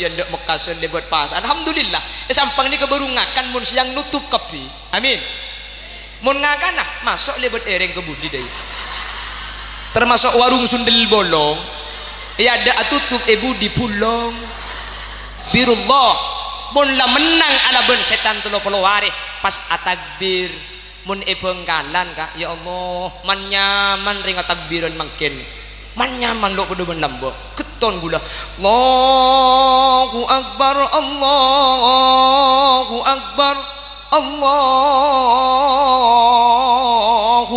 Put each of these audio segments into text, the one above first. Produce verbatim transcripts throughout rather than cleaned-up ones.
Iyâ, ndak mekkasan lèbât pas. Alhamdulillah. È Sampang nèka bâru ngakan, mon sèyang notop kabbhi. Amin. Mon ngakana, maso' lèbât èrèng ka budi, dâi? Termasuk warung sundel bolong. È adâ' atotop, è budi bulong. Birullah. Mon la mennang alabân sètan tello polo arè, pas atakbir. Mon è Bhângkalan, Ka', ya Allah, man-nyaman rèng atakbiran mangkèn. Man-nyaman lo' padâ bân lambâ'. Ghetton ghulâ. Allahu Akbar, Allahu Akbar, Allahu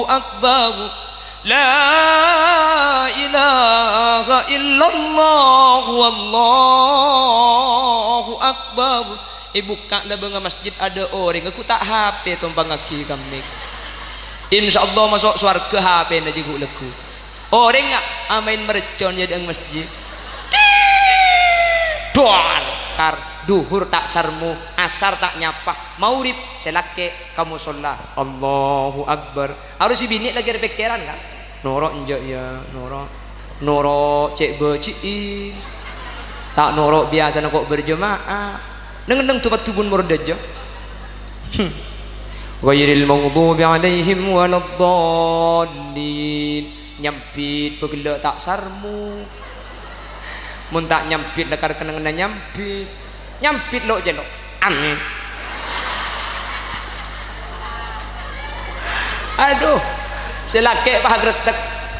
Akbar. La ilaha illallah, wallahu akbar. Èbukka' labângnga masjid adâ' orèng, ghu ta' H P tompangngaghi ka mic. Insyaallah maso' sowarghâ H P-na jiyâ ghu-lagghu. Orèngnga amaèn mercon è adâ'na masjid. Duar! Kar, dhuhur ta' sarmo, asar ta' nyapa, maghrib sè lakè' ka mosolla. Allahu Akbar. Arè sè binè' laghi' rè-pèkkèran, Ka'. Noro' enjâ', yâ, noro'. Noro' cè' bâji'i. Ta' noro' biyasana ko' berjemaah. Neng-enneng tu-, paddhu pon mordâjâ. Hmm. Ghairil maghdubi 'alaihim waladdallin. Nyambit bâ' ghellâ' ta' sarmo. Mon ta' nyambit lakar kennengnganna nyambit. Nyambit lo'-celo'. Amin. Adhu, sè lakè' pas agrettek,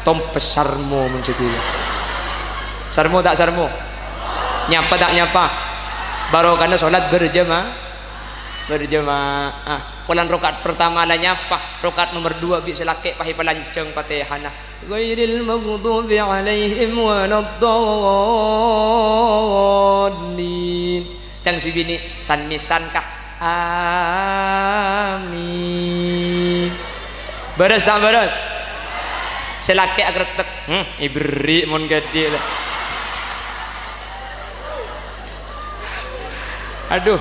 tompes sarmo mon sè ghellâ'. Sarmo ta' sarmo? Nyapa ta' nyapa? Barokana solat berjama-, berjamaah. Polana raka'at pertama la nyapa, raka'at nomer dua bi' sè lakè' pas èpalanjhâng Fatihana. Ghairil maghdubi 'alaihim waladdallin. Ca'na sè binè', "San-mèsan, Ka'." Amin. Bârâs ta' bârâs? Sè lakè' agrettek, "Hmm, èberri' mon ghâdhi', la." Adhu,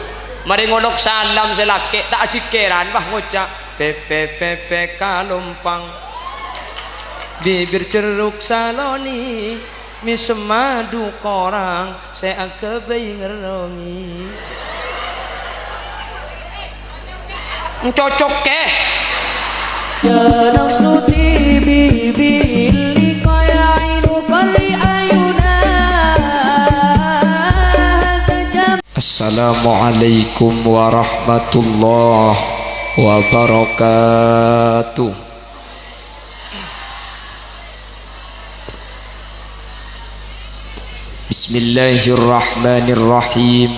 marè ngolok salam sè lakè', ta' adhikèran, bâh, ngoca', "Pèpè, pèpè, kalompang. Bibir jeruk saloni, mèsem madu korang, sè aghâbây ngerrongi." Ncocokke. Assalamualaikum warahmatullahi wabarakatuh. Bismillahirrahmanirrahim.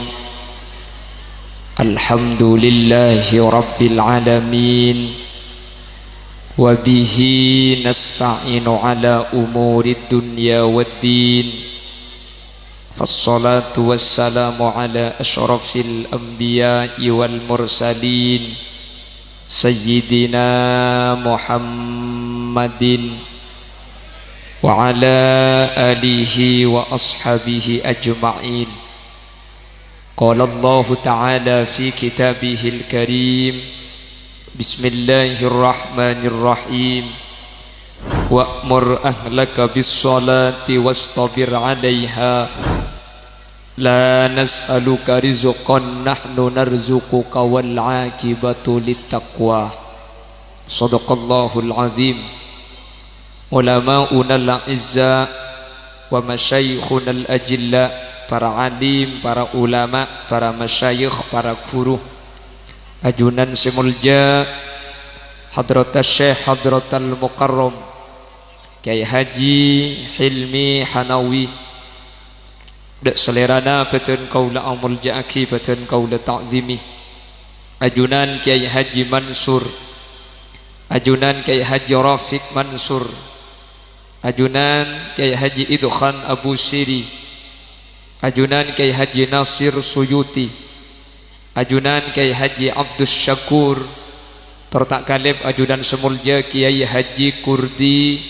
Alhamdulillahi rabbil alamin. Wa bihi nasta'inu ala umurid dunya waddin. Wassalatu wassalamu ala asyrafil anbiya'i wal mursalin, Sayyidina Muhammadin wa ala alihi wa ashabihi ajma'in. Qala Allahu ta'ala fi kitabihil karim, Bismillahirrahmanirrahim. Wa'mur ahlaka bis-shalati wastabir 'alaiha. La nas'aluka rizqan, nahnu narzuquka, wal 'aqibatu lit-taqwa. Shadaqallahul azim. Ulama'unal a'izza wa masyayikhunal ajilla, para alim, para ulama, para masyayikh, para guru. Ajunan sè molja, Hadratas Syekh Hadratal Mukarram Kyai Haji Hilmi Hanawi. Dâ' salèrana bâdhân kaulâ amolja'aghi, bâdhân kaulâ ta'zimi. Ajunan Kyai Haji Mansur, ajunan Kyai Haji Rafiq Mansur, ajunan Kyai Haji Idham Abu Siri, ajunan Kyai Haji Nasir Suyuti, ajunan Kyai Haji Abdus Syakur, tor ta' ghâlib ajunan sè molja Kyai Haji Kurdi,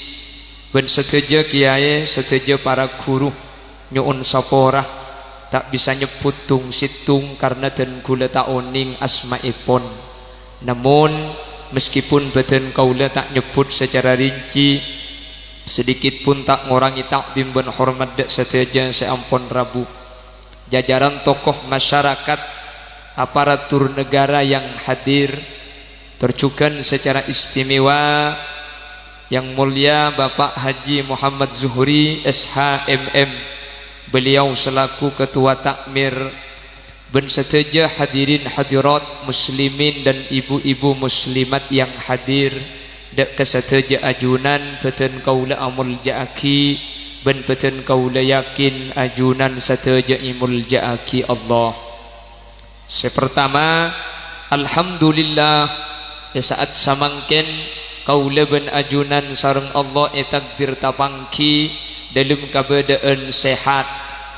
bân sadhâjâ kyai, sadhâjâ para ghuru, nyo'on sapora, ta' bisa nyebbhut tong-settong karna dân ghulâ ta' onèng asmaèpon. Namon, meskipun bâdhân kaulâ ta' nyebbhut sacara rinci, sedikit pun ta' ngorangè ta'zim bân hormat dâ' sadhâjâ sè ampon rabu. Jajaran tokoh masyarakat, aparatur negara yang hadir, tor jughân secara istimewa Yang Mulia Bapak Haji Muhammad Zuhri, S H M M, beliau selaku Ketua Takmir, bân sadhâjâ hadirin hadirat muslimin dan ibu-ibu muslimat yang hadir, dâ' ka sadhâjâ ajunan bâdhân kaulâ amolja'aghi, bân bâdhân kaulâ yakin ajunan sadhâjâ èmolja'aghi Allah. Sè partama, alhamdulillah, è sa'at samangkèn kaulâ bân ajunan sareng Allah ètakdir tapangghi dâlem kabâdâ'ân sehat,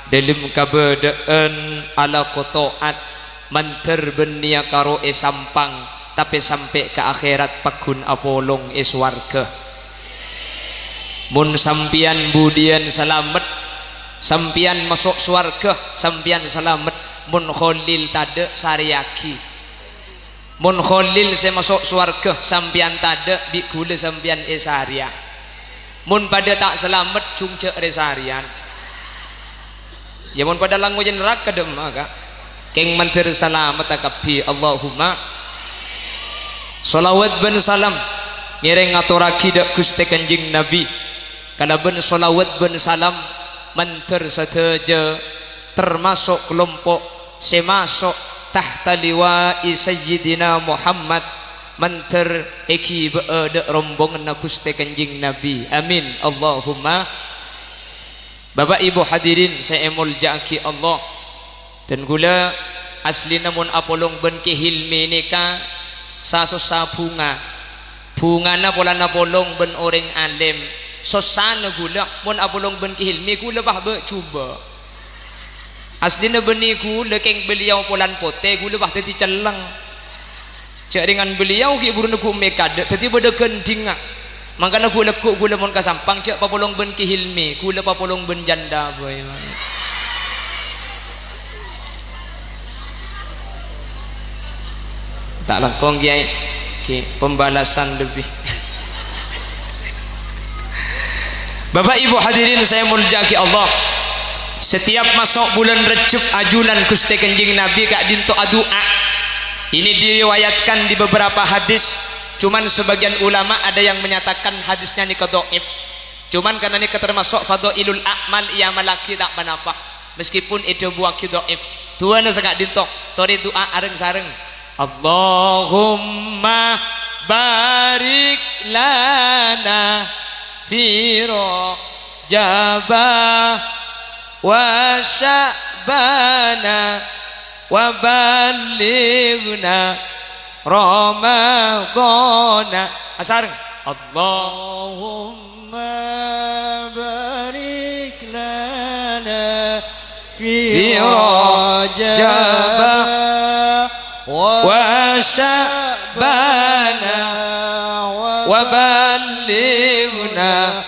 dâlem kabâdâ'ân alako to'at, mandhâr bânnèya karo è Sampang, tapè sampè' ka akhèrat pagghun apolong è sowarghâ. Mon sampèyan budiyân salamet, sampèyan maso' sowarghâ, sampèyan salamet. Mon Kholil tadâ', sarèyaghi. Mon Kholil sè maso' sowarghâ, sampèyan tadâ', bi' ghulâ sampèyan èsarèya. Mon padâ ta' salamet, jhung jhâ' rè-sarèyan. Ya, mon padâ langngoyè naraka dâ'emma, Ka'. Kèng mandhâr salamedhâ kabbhi, Allahumma. Shalawat bân salam ngèrèng ngatorraghi dâ' Ghustè Kanjeng Nabi. Kalabân shalawat bân salam mandhâr sadhâjâ, termasuk kelompok sè maso' tahta liwa'i Sayyidina Muhammad, mandhâr èghibâ'â dâ' rombonganna Ghustè Kanjeng Nabi. Amin. Allahumma. Bapa' Ibu hadirin sè èmolja'aghi Allah, dân ghulâ asllina mon apolong bân Kè Hilmi nèka sasossa bhunga. Bhungana polana polong bân orèng alim. Sossana ghulâ mon apolong bân Kè Hilmi, ghulâ pas bâ' jhubâ'. Asllina bânnè ghulâ kèng beliau polana potè, ghulâ pas dhâddhi cellèng. Jhâ' rèngan beliau ghi' buru neggu' mè' kadâ', dhâddhi bâdâ ghândhingnga. Mangkana ghu-, lagghu' ghulâ mon ka Sampang, jhâ' papolong bân Kè Hilmi, ghulâ papolong bân jhândhâ bhâi. Ta' langkong, Kèyaè. Kè, pembalasan lebih. Bapa' Ibu hadirin sè èmolja'aghi Allah, setiap maso' bulân Rejjeb ajunan Ghustè Kanjeng Nabi ka'dinto adu'a. Ini diriwayatkan di beberapa hadis, cuman sebagian ulama ada yang menyatakan hadisnya nèka dhaif. Cuman karena nèka termasuk fadhailul a'mal, èamallaghi ta' ponapa, meskipun èdhâbuwaghi dhaif. Du'âna saka'dinto, torè du'a areng-sareng. Allahumma barik lana fi Rajaba wa Sya'bana wa ballighna Ramadhana. Asareng. Allahumma barik lana fi Rajaba wa Sya'bana wa ballighna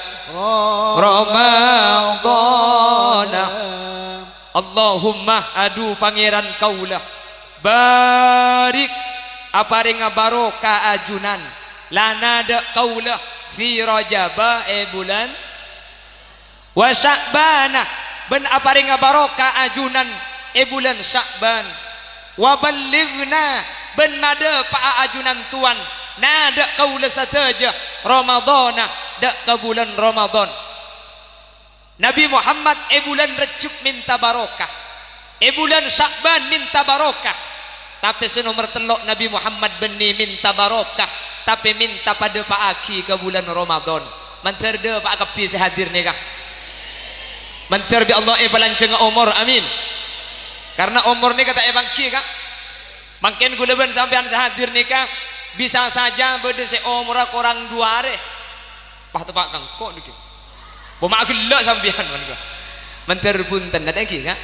Ramadhana. Allahumma, adhu Pangèran kaulâ, barik, aparènga barokah ajunan, lana dâ' kaulâ, fi Rajaba, è bulân, wa Sya'bana, bân aparènga barokah ajunan è bulân Sya'ban, wa ballighna, bân madhâpa'a ajunan towan, na dâ' kaulâ sadhâjâ, Ramadhana, dâ' ka bulân Ramadhan. Nabi Muhammad è bulân Rejjeb mènta barokah. È bulân Sya'ban mènta barokah. Tapè sè nomer tello' Nabi Muhammad bânnè mènta barokah, tapè mènta padhâpa'aghi ka bulân Ramadhan. Mandhâr dhâpa'a kabbhi sè hadir nèka. Mandhâr bi' Allah èpalanjhângnga omor, amin. Karna omor nèka ta' èpangghi, Ka'. Mangkèn ghulâ bân sampèyan sè hadir nèka bisa saja bâdâ sè omorra korang du arè. Pas teppa' ka engko' nèka. Poma aghellâ' sampèyan, mon ghu. Mandhâr bhunten, ta' èngghi, Ka'?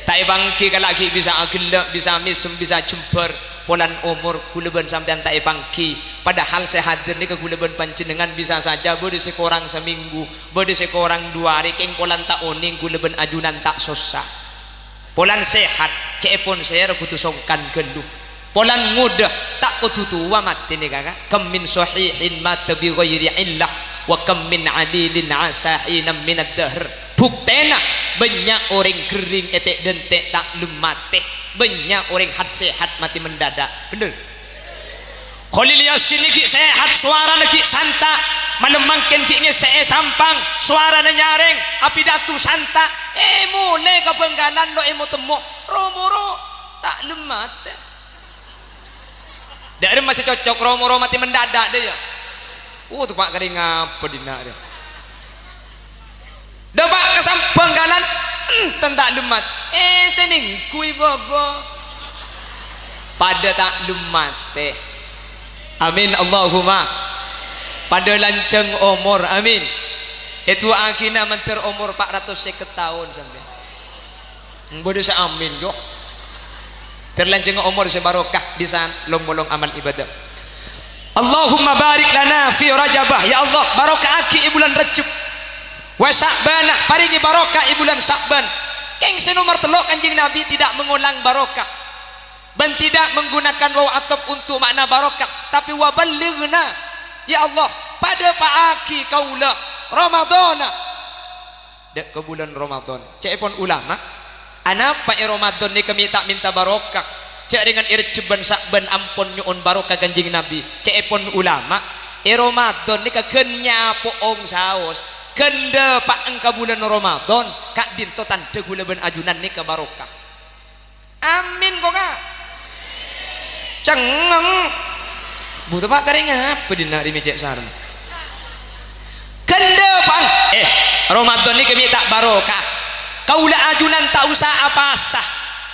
Ta' èpangghi kala' ghi' bisa aghellâ', bisa mèsem, bisa jembhâr. Polana omor ghulâ bân sampèyan ta' èpangghi. Padahal sè hadir nèka ghulâ bân panjhennengngan bisa saja bâdâ sè korang samènggu, bâdâ sè korang du arè, kèng polana ta' onèng ghulâ bân ajunan ta' sossa. Polana sehat, cè'èpon sèra kodhu songkan ghâllu. Polana ngodâ, ta' kodhu towa matè nèka, Ka'. Kam min shahihin mata bi ghairi illah, wa kam min alilin asha hinan minad dahr. Buktèna, Bânnya' orèng ghering ètè'-dântè' ta' lem matè. Bânnya' orèng hat-sèhat matè mendadak. Bhender. Kholil Yasin nèka ghi' sèhat, sowarana ghi' santa'. Malem mangkèn ghi' ngèssè'è Sampang, sowarana nyarèng, apidato santa'. Eh, molè ka Bhângkalan lo' èmo-temmo. Ro-moro ta' lem matè. Dâ' remma sè cocok ro-moro matè mendadak, dâ' iyâ. Oh, teppa' karè ngapa dinna', dâ'. Dâpa' ka Sam-, Bhângkalan, enten ta' lem matè. Eh, sè nèngghu bâbâ. Padâ ta' lem matè. Amin, Allahumma. Padâ lanjhâng omor. Amin. Èdu'aaghina mandhâr omor pa' ratos sèket taon sampèyan. Bâdâ sè amin, yo. Ter lanjhângnga omor sè barokah, bisa long-molong amal ibadah. Allahumma barik lana fi Rajabah. Ya Allah, baroka'aghi è bulân Rajab. Wa Sya'bana, parèngè barokah è bulân Sya'ban. Kèng sè nomer tello', Kanjeng Nabi tidak mengulang barokah. Bân tidak menggunakan waw atop untuk makna barokah, tapè wa ballighna. Ya Allah, padâpa'aghi kaulâ Ramadhana. Dâ' ka bulân Ramadhan. Ca'èpon ulama, anapa è Ramadhan nèka mè' ta' mènta barokah? Jhâ' rèngan è Rejjeb bân Sa'ban ampon nyo'on barokah Kanjeng Nabi. Ca'èpon ulama, è Ramadhan nèka ghân nyapo'ong saos, ghân dâpa'eng ka bulân Ramadhan, ka'dinto tandhâ ghulâ bân ajunan nèka barokah. Amin, kok, Ka'? Cengngeng. Bu, teppa' karè ngapa dinna' rè mè' cè' sareng? Ghân dâpa'eng. Eh, Ramadhan nèka mè' ta' barokah. Kaulâ ajunan ta' osa apasa.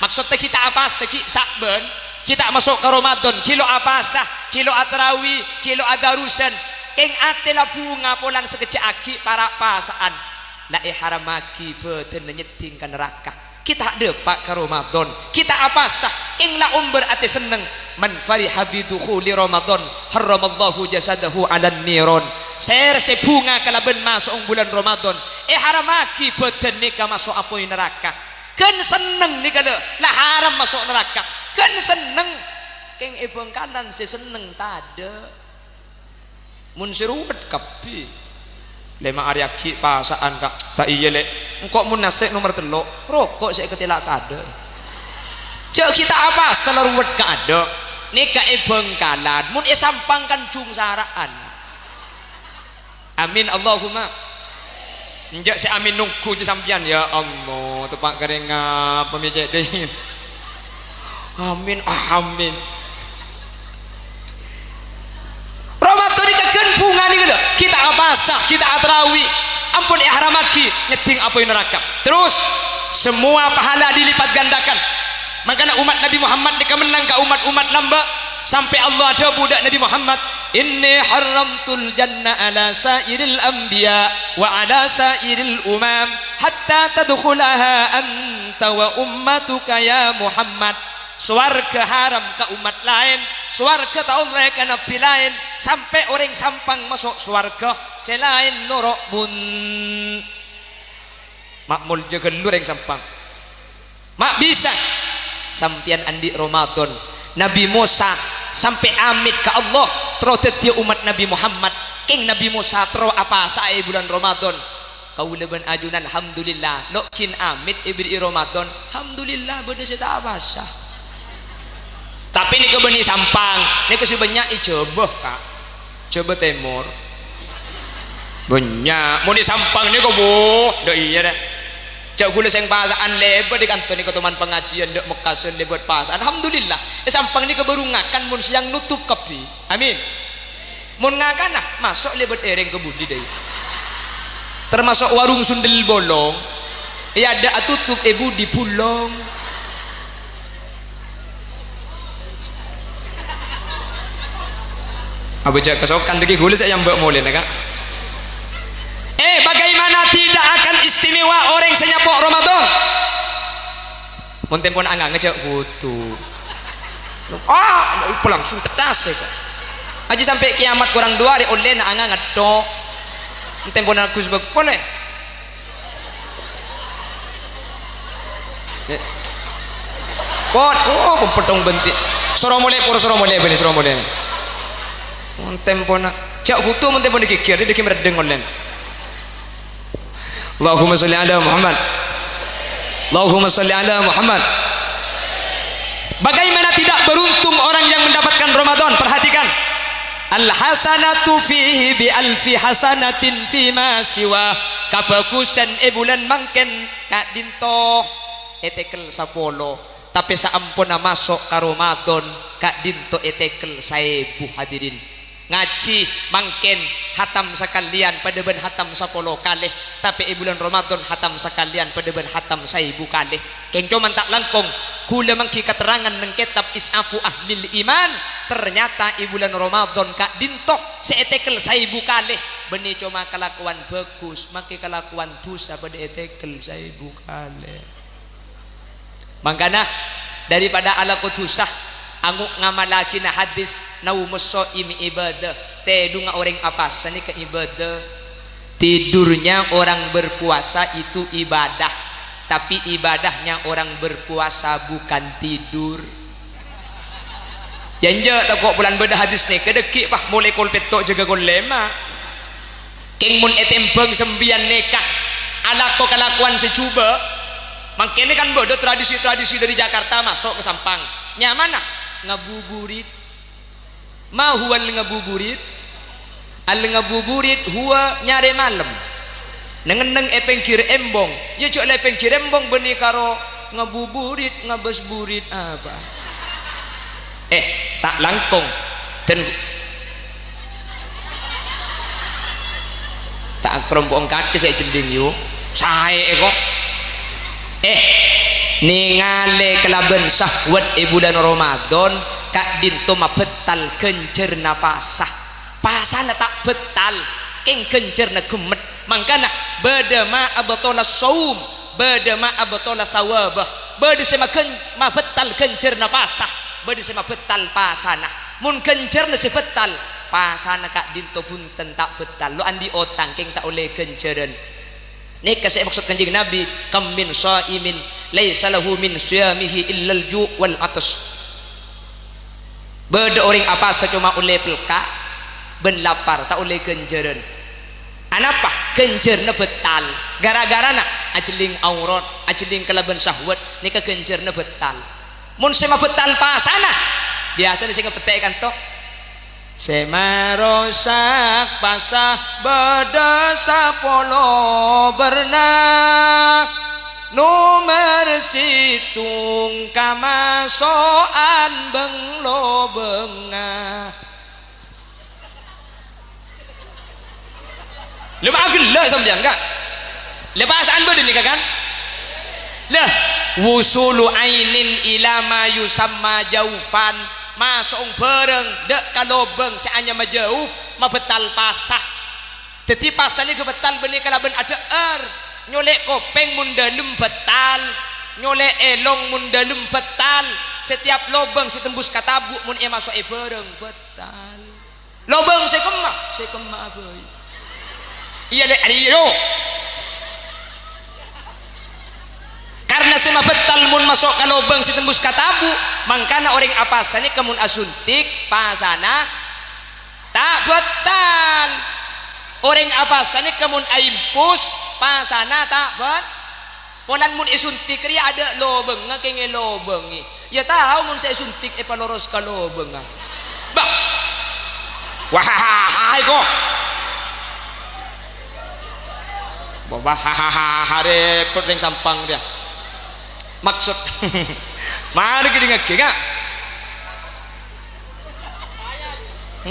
Maksoddhâ ghi' ta' apasa, ghi' Sa'ban. Ghi' ta' maso' ka Ramadhan. Ghi' lo' apasa. Ghi' lo' atarawi. Ghi' lo' adarusan. Kèng atè la bhunga polana sakejjhâ' aghi' para' pasa'an. La èharammaghi bhâdhânna nyeddhing ka naraka. Ghi' ta' dâpa' ka Ramadhan, ghi' ta' apasa, kèng la ombâr atè senneng. "Man fariha bi dukhuli Ramadhan, harramallahu jasadahu 'alan niron." Sèra sè bhunga kalabân maso'ong bulân Ramadhan, èharammaghi bhâdhân nèka maso' apoy naraka. Ghân senneng nèka lho, la haram maso' naraka. Ghân senneng, kèng è Bhângkalan sè senneng tadâ'. Mon sè ruwet kabbhi. Lèma' arè aghi' pasa'an, Ka'. Ta' iyâ, Lè'. Engko' mon nasè' nomer tello', roko' sè èkatèla' kadâ'. Jhâ' ghi' ta' apasa la ruwet kaadâ'. Nèka è Bhângkalan, mon è Sampang kan jhung sara'an. Amin, Allahumma. Enjâ' sè amin nongghu jâ sampèyan, ya Allah, teppa' karè ngapa mè' cè' dâ' iyâ. Amin, amin. Ramadan nèka ghân bhunga nèka lho. Ghi' ta' apasa, ghi' ta' atarawi. Ampon èharammaghi nyeddhing apoy naraka. Terus, semua pahala dilipat gandakan. Mangkana umat Nabi Muhammad nèka mennang ka umat-umat lambâ'. Sampè' Allah adhâbu dâ' Nabi Muhammad, "Inni harramtul jannah ala sa'iril anbiya wa ala sa'iril umam, hatta tadkhulaha anta wa ummatuka ya Muhammad." Sowarghâ haram ka ommat laèn, sowarghâ ta' ollè ka nabbhi laèn, sampè' orèng Sampang maso' sowarghâ, sè laèn noro' bun-, ma' moljâ ghâllu orèng Sampang. Ma' bisa. Sampèyan andi' Ramadan. Nabi Mosa sampè' amit ka Allah, terro dhâddhiyâ ommat Nabi Muhammad. Kèng Nabi Mosa terro apasa'a è bulân Ramadan. Kaulâ bân ajunan, alhamdulillah. Lo' ghin amit èbèrri'i Ramadan, alhamdulillah, bâdâ sè ta' apasa. Tapè nèka bânnè Sampang, nèka sè bânnya' è Jhâbâ, Ka'. Jhâbâ Tèmor. Bânnya'. Mon è Sampang nèka, bu, dâ' iyâ, dâ'. Jhâ' ghulâ sèng pasa'an lèbât è kanto nèka, toman pangajiân dâ' Mekkasân lèbât pasa'an. Alhamdulillah. È Sampang nèka bârung ngakan, mon sèyang notop kabbhi. Amin. Mon ngakana, maso' lèbât èrèng ka budi, dâi? Tamaso' warung sundel bolong. È adâ' atotop, è budi bulong. Abâjâ kasokan dâggi' ghulâ sè nyambâ' molèna, Ka'. Eh, bagaimana tidak akan istimewa orèng sè nyapo' Ramadan? Mon tempona angangan jhâ' foto. Ah, apa langsung kettas, ya, Ka'. Ajiyâ sampè' kiamat korang duwâ' arè ollèna angangan tok. Mon tempona Gus Bag-, polè. Eh. Pot, oh, pempetong benti. Soro molè, poro soro molè, bânnè soro molè. Mon tempona, jhâ' foto mon tempona ghighir, dâggi' mèreddheng ollèna. Allahumma sholli ala Muhammad. Allahumma shalli ala Muhammad. Bagaimana tidak beruntung orang yang mendapatkan Ramadan? Perhatikan. Al hasanatu fihi bi alfi hasanatin fima siwa. Kabhâghusân è bulân mangkèn ka'dinto ètèkel sapolo, tapè saamponna maso' ka Ramadan ka'dinto ètèkel saèbu, hadirin. Ngajhi mangkèn hatam sakalèyan padâ bân hatam sapolo kalè, tapè è bulân Ramadan hatam sakalèyan padâ bân hatam saèbu kalè. Kèng coma ta' langkong, ghulâ mangghi katerrangan neng kètab Is'afu Ahlil Iman, ternyata è bulân Ramadan ka'dinto sè ètèkel saèbu kalè, bânnè coma kalakowan bhâghus, maskè kalakowan dhusa padâ ètèkel saèbu kalè. Mangkana, daripada alako dhusa, ango' ngamalaghina hadis, "Naumus shaimi ibadah," tèdungnga orèng apasa nèka ibadah. Tidurnya orang berpuasa itu ibadah, tapi ibadahnya orang berpuasa bukan tidur. Ya enjâ', tako' polana bâdâ hadis nèka dhâggi', pas molaè kol pètto' jâgâ kol lèma'. Kèng mon ètèmbhâng sampèyan nèka alako kalakowan sè jhubâ', mangkèn kan bâdâ tradisi-tradisi dâri Jakarta maso' ka Sampang. Nyamana? Ngabuburit. Ma huwal ngabuburit? Al ngabuburit huwa nyarè malem. Neng-enneng è pèngghir embong. Ya jhâ' la è pèngghir embong bânnè karo ngabuburit, ngabâs burit apa? Eh, ta' langkong. Dan ta' akrompo'ong kakè sè jending, yu. Saè, kok. Eh, nèngalè kalabân sahwat è bulân Ramadan, ka'dinto mabhâttal ghânjhârânna pasa. Pasana ta' bhâttal, kèng ghânjhârânna ghemmet. Mangkana, bâdâ ma abtala shaum, bâdâ ma abtala thawabah, bâdâ sè maghân-, mabhâttal ghânjhârânna pasa, bâdâ sè mabhâttal pasana. Mon ghânjhârânna sè bhâttal, pasana ka'dinto bhunten ta' bhâttal. Lo' andi' otang, kèng ta' ollè ghânjhârân. Nèka sè èmaksod Kanjeng Nabi, "Kam min shaimin laisa lahu min shiyamihi illal ju' wal 'atas." Bâdâ orèng apasa coma ollè pelka' bân lapar, ta' ollè ghânjhârân. Anapa? Ghânjhârânna bhâttal. Gara-garana ajhelling aurat, ajhelling kalabân sahwat, nèka ghânjhârânna bhâttal. Mon sè mabhâttal pasana, biyasana sè ngabhâttalè kanto. Sè marosak pasa bâdâ sapolo bârna, nomer sèttong kamaso'an bâng-lobângnga. Lha, ma' ghellâ' sampèyan, Ka'? Lha, pasa'an bâdâ nèka, kan? Lha, wusulu ainin ila ma yusamma jaufan, maso'ong bârâng dâ' ka lobâng sè anyama jauf, mabhâttal pasa. Dhâddhi, pasa nèka bhâttal bânnè kalabân adhâ'âr, nyolè' kopèng mon dâlem bhâttal, nyolè' èlong mon dâlem bhâttal, setiap lobâng sè tembus ka tabu' mon èmaso'è bârâng bhâttal. Lobâng sè kemma, sè kemma abâi. Iyâ, Lè', arèya. Karna sè mabhâttal mon maso' ka lobâng sè tembus ka tabu', mangkana orèng apasa nèka mon asuntik, pasana ta' bhâttal. Orèng apasa nèka mon aimpus, pasana ta' bhât-, Polana mon èsuntik rèya adâ' lobângnga kèng èlobângè. Iyâ tao mon sè èsuntik èpaloros ka lobângnga. Bah! Wah, iko. Wah, rèpot rèng Sampang rèya. Maksod. Marè kèdingngaghi, Ka'.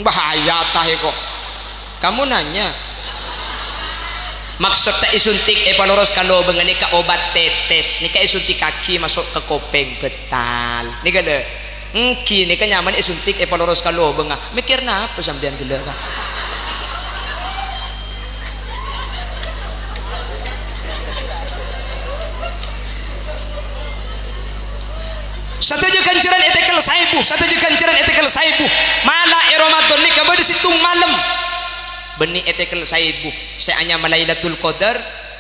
Bahaya ta' iko. Kamu nanya. Maksod ta' èsuntik, èpaloros ka lobâng nèka obat tetes. Nèka èsuntikkaghi maso' ka kopèng bhâttal. Nèka lho. Èngghi nèka nyamana èsuntik, èpaloros ka lobângnga. Mèkkèr napa sampèyan ghellâ', Ka'? Sadhâjâ ghânjhârân ètèkel saèbu, sadhâjâ ghânjhârân ètèkel saèbu. Mala è Ramadan nèka bâdâ sèttong malem. Bânnè ètèkel saèbu. Sè anyama Lailatul Qadar,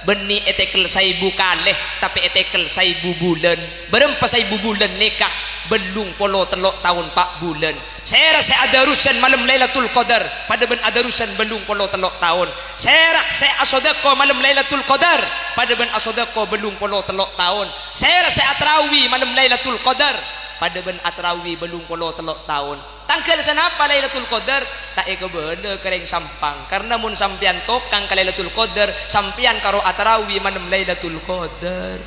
Bânnè ètèkel saèbu kalè, tapè ètèkel saèbu bulân. Bârâmpa saèbu bulân nèka? Bâllung polo tello' taon pa' bulân. Sèra sè adarusan malem Lailatul Qadar, padâ bân adarusan bâllung polo tello' taon. Sèra sè asodako malem Lailatul Qadar, padâ bân asodako bâllung polo tello' taon. Sèra sè atarawi malem Lailatul Qadar, padâ bân atarawi bâllung polo tello' taon. Tangghâl sanapa Lailatul Qadar? Ta' èkabâlâ ka rèng Sampang. Karna mon sampèyan tokang ka Lailatul Qadar, sampèyan karo atarawi malem Lailatul Qadar.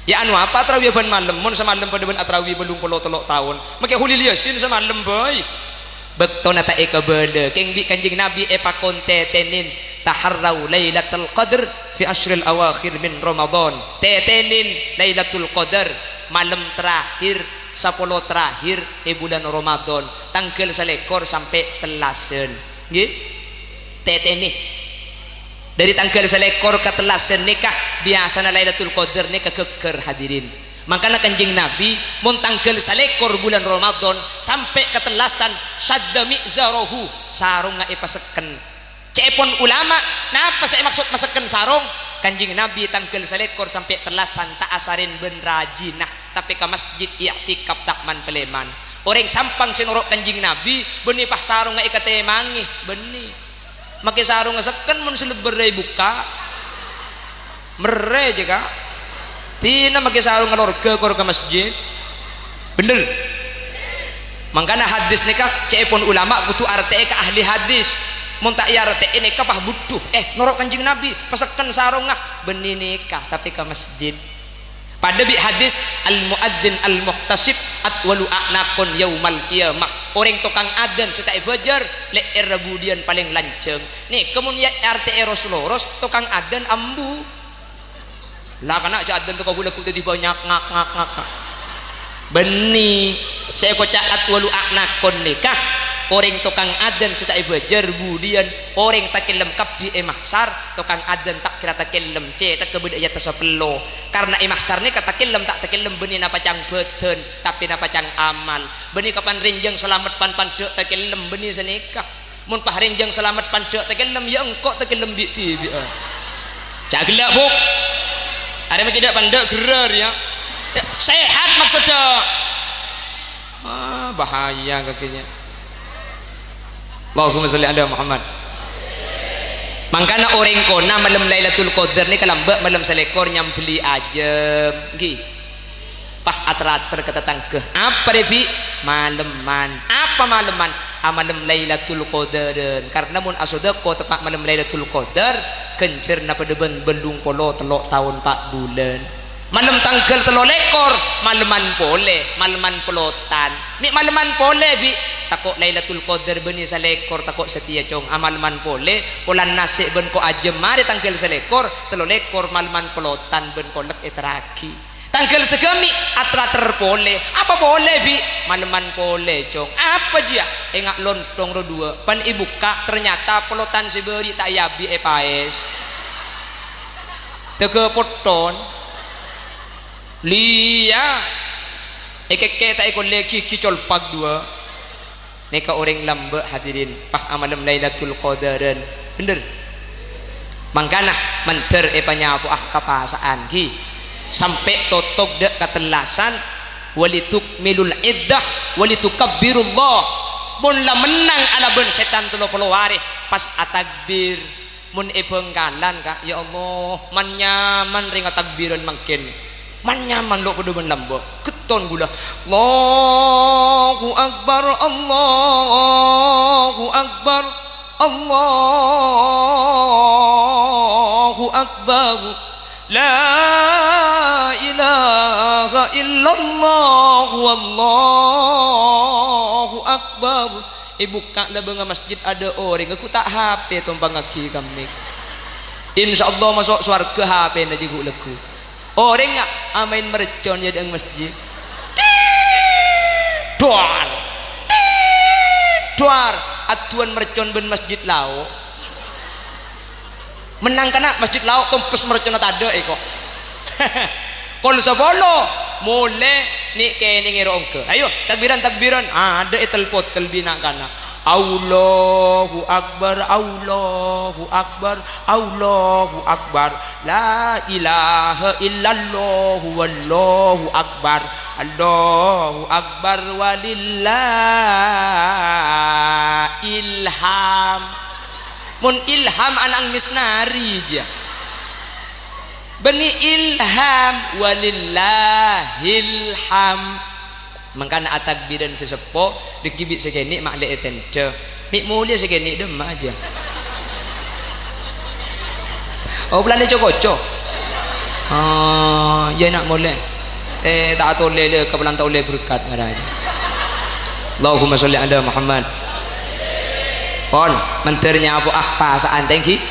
Ya, anu apa atarawi bân malem? Mon samalem padâ bân atarawi bâllung polo tello' taon. Makè Kholil Yasin samalem, bhâi. Bâktona ta' èkabâlâ, kèng bi' Kanjeng Nabi èpakon tètènèn, "Taharrau Lailatul Qadr fi asyril awakhir min Ramadan." Tètènèn Lailatul Qadar, malem terakhir sapolo terakhir è bulân Ramadan, tangghâl salèkor sampè' tellasan. Ngghi? Tètènè. Dâri tangghâl salèkor ka tellasan nèka, biyasana Lailatul Qadar nèka ghâgghâr, hadirin. Mangkana Kanjeng Nabi, mon tangghâl salèkor bulân Ramadan sampè' ka tellasan, syadda mi'zarahu, sarongnga èpasekken. Ca'èpon ulama, napa sè èmaksod masekken sarong? Kanjeng Nabi tangghâl salèkor sampè' tellasan ta' asarèn bân rajina, tapè ka masjid i'tikaf ta' man-palèman. Orèng Sampang sè noro' Kanjeng Nabi, bânnè pas sarongnga èkatèmangè, bânnè. Makè sarongnga sekken mon sè lebberra èbukka'. Merrè jâ, Ka'. Dina makè sarongnga lorga kor ka masjid. Bhender. Mangkana hadis nèka ca'èpon ulama kodhu artè'è ka ahli hadis. Mon ta' èartè'è nèka pas budhu. Eh, noro' Kanjeng Nabi, pasekken sarongnga. Bânnè nèka, tapè ka masjid. Padâ bi' hadis, "Al-mu'adzin al-muhtasib atwalu a'naqon yaumal qiyamah." Orèng tokang adzan sè ta' èbâjâr, lè'èrra budiyân palèng lanjhâng. Nèka mon ya-, artè'è ros-loros, tokang adzan ambu. La, kana' jâ' adzan toko bulâ ghu' dhâddhi bânnya', ngak, ngak, ngak, ngak. Bânnè, sè èkoca' atwalu a'naqon nèka, orèng tokang adzan sè ta' èbâjâr budiyân, orèng takellem kabbhi è mahsyar, tokang adzan ta' kèra takellem, cèthagghâ bâdâ è attassa pello. Karna è mahsyar nèka takellem ta' takellem bânnè napacang bhâdhân, tapè napacang amal. Bânnè kapan rènjhâng salamet pan-pandhâ' takellem bânnè sanèka. Mon pas rènjhâng salamet pandhâ' takellem, ya engko' takellem bi'-dhibi'ân. Ca' ghellâ', Bu'. Arè makè dhâ' pandhâ' ghârâr, ya. Ya, sehat maksudnya. Ah, bahaya kakinya. Allahumma sholli ala Muhammad. Mangkana orèng kona malem Lailatul Qadar nèka lambâ' malem salèkor nyambelli ajâm, ngghi. Pas ater-ater ka tatangghâ, "Apa rè, Bi'?" "Malemman." "Apa malemman?" "Amalem Lailatul Qadaran." Karna mon asodako teppa' malem Lailatul Qadar, ghânjhârna padâ bân bâllung polo tello' taon pa' bulân. Malem tangghâl tello lèkor, malemman polè, malemman pelotan. "Mè' malemman polè, Bi'?" "Tako' Lailatul Qadar bânnè salèkor, tako' satèya, Cong." Amalemman polè, polana sè' bân ko' ajâm marè tangghâl salèkor, tello lèkor, malemman pelotan bân kolek èterraghi. Tangghâl saghâmè' ater-ater polè. "Apa polè, Bi'?" "Malemman polè, Cong." "Apa jiyâ?" "Enga' lontong ro duwâ'. Pan èbukka', ternyata pelotan sè bâri' ta' èabi èpaès." Tèghâ potton. Liya. Èkèkkè ta' èkollè ghighi colpak duwâ'. Nèka orèng lambâ', hadirin, pas amalem Lailatul Qadaran. Bhender? Mangkana, mandhâr èpanyapo'a ka pasa'an, ghi. Sampè' totop dhâ' ka tellasan, "Walitukmilul iddah, walitukabbirullah." Mon la mennang alabân sètan tello polo arè, pas atakbir. Mon è Bhângkalan, Ka', ya Allah, man-nyaman rèng atakbiran mangkèn. Man-nyaman lo' padâ bân lambâ'. Ghetton ghulâ. Allahu Akbar, Allahu Akbar, Allahu Akbar. La ilaha illallah, wallahu akbar. Èbukka' labângnga masjid adâ' orèng, ghu ta' H P tompangngaghi ka mic. Insyaallah maso' sowarghâ H P-na jiyâ ghu' lagghu. Orèng a-, amaèn mercon è adâ'na masjid. Duar. Duar. Adduwân mercon bân masjid lao'. Mennang kana' masjid lao' tompes merconna tadâ' è ko'. Kol sapolo, molè nè'-kènè' ngèro ongghâ. Ayo, takbiran, takbiran. Adâ' è telpot telbina kana'. Allahu Akbar, Allahu Akbar, Allahu Akbar. La ilaha illallah, wallahu akbar. Allahu Akbar, walillahil hamd. Mon ilham ana'na Misnari, jâ. Bânnè ilham, walillahil hamd. Mangkana atakbiran sè seppo, dhâggi' bi' sè kènè' ma' lè ètèndhâ. Mè' molè sè kènè' dâmma jâ. Oh, polana co-koco. Oh, iyâ, na' molè. Eh, ta' atolè lè, kapolan ta' ollè berkat ngara jâ. Allahumma sholli ala Muhammad. Pon, mandhâr nyapo'a pasa'an tèngghi.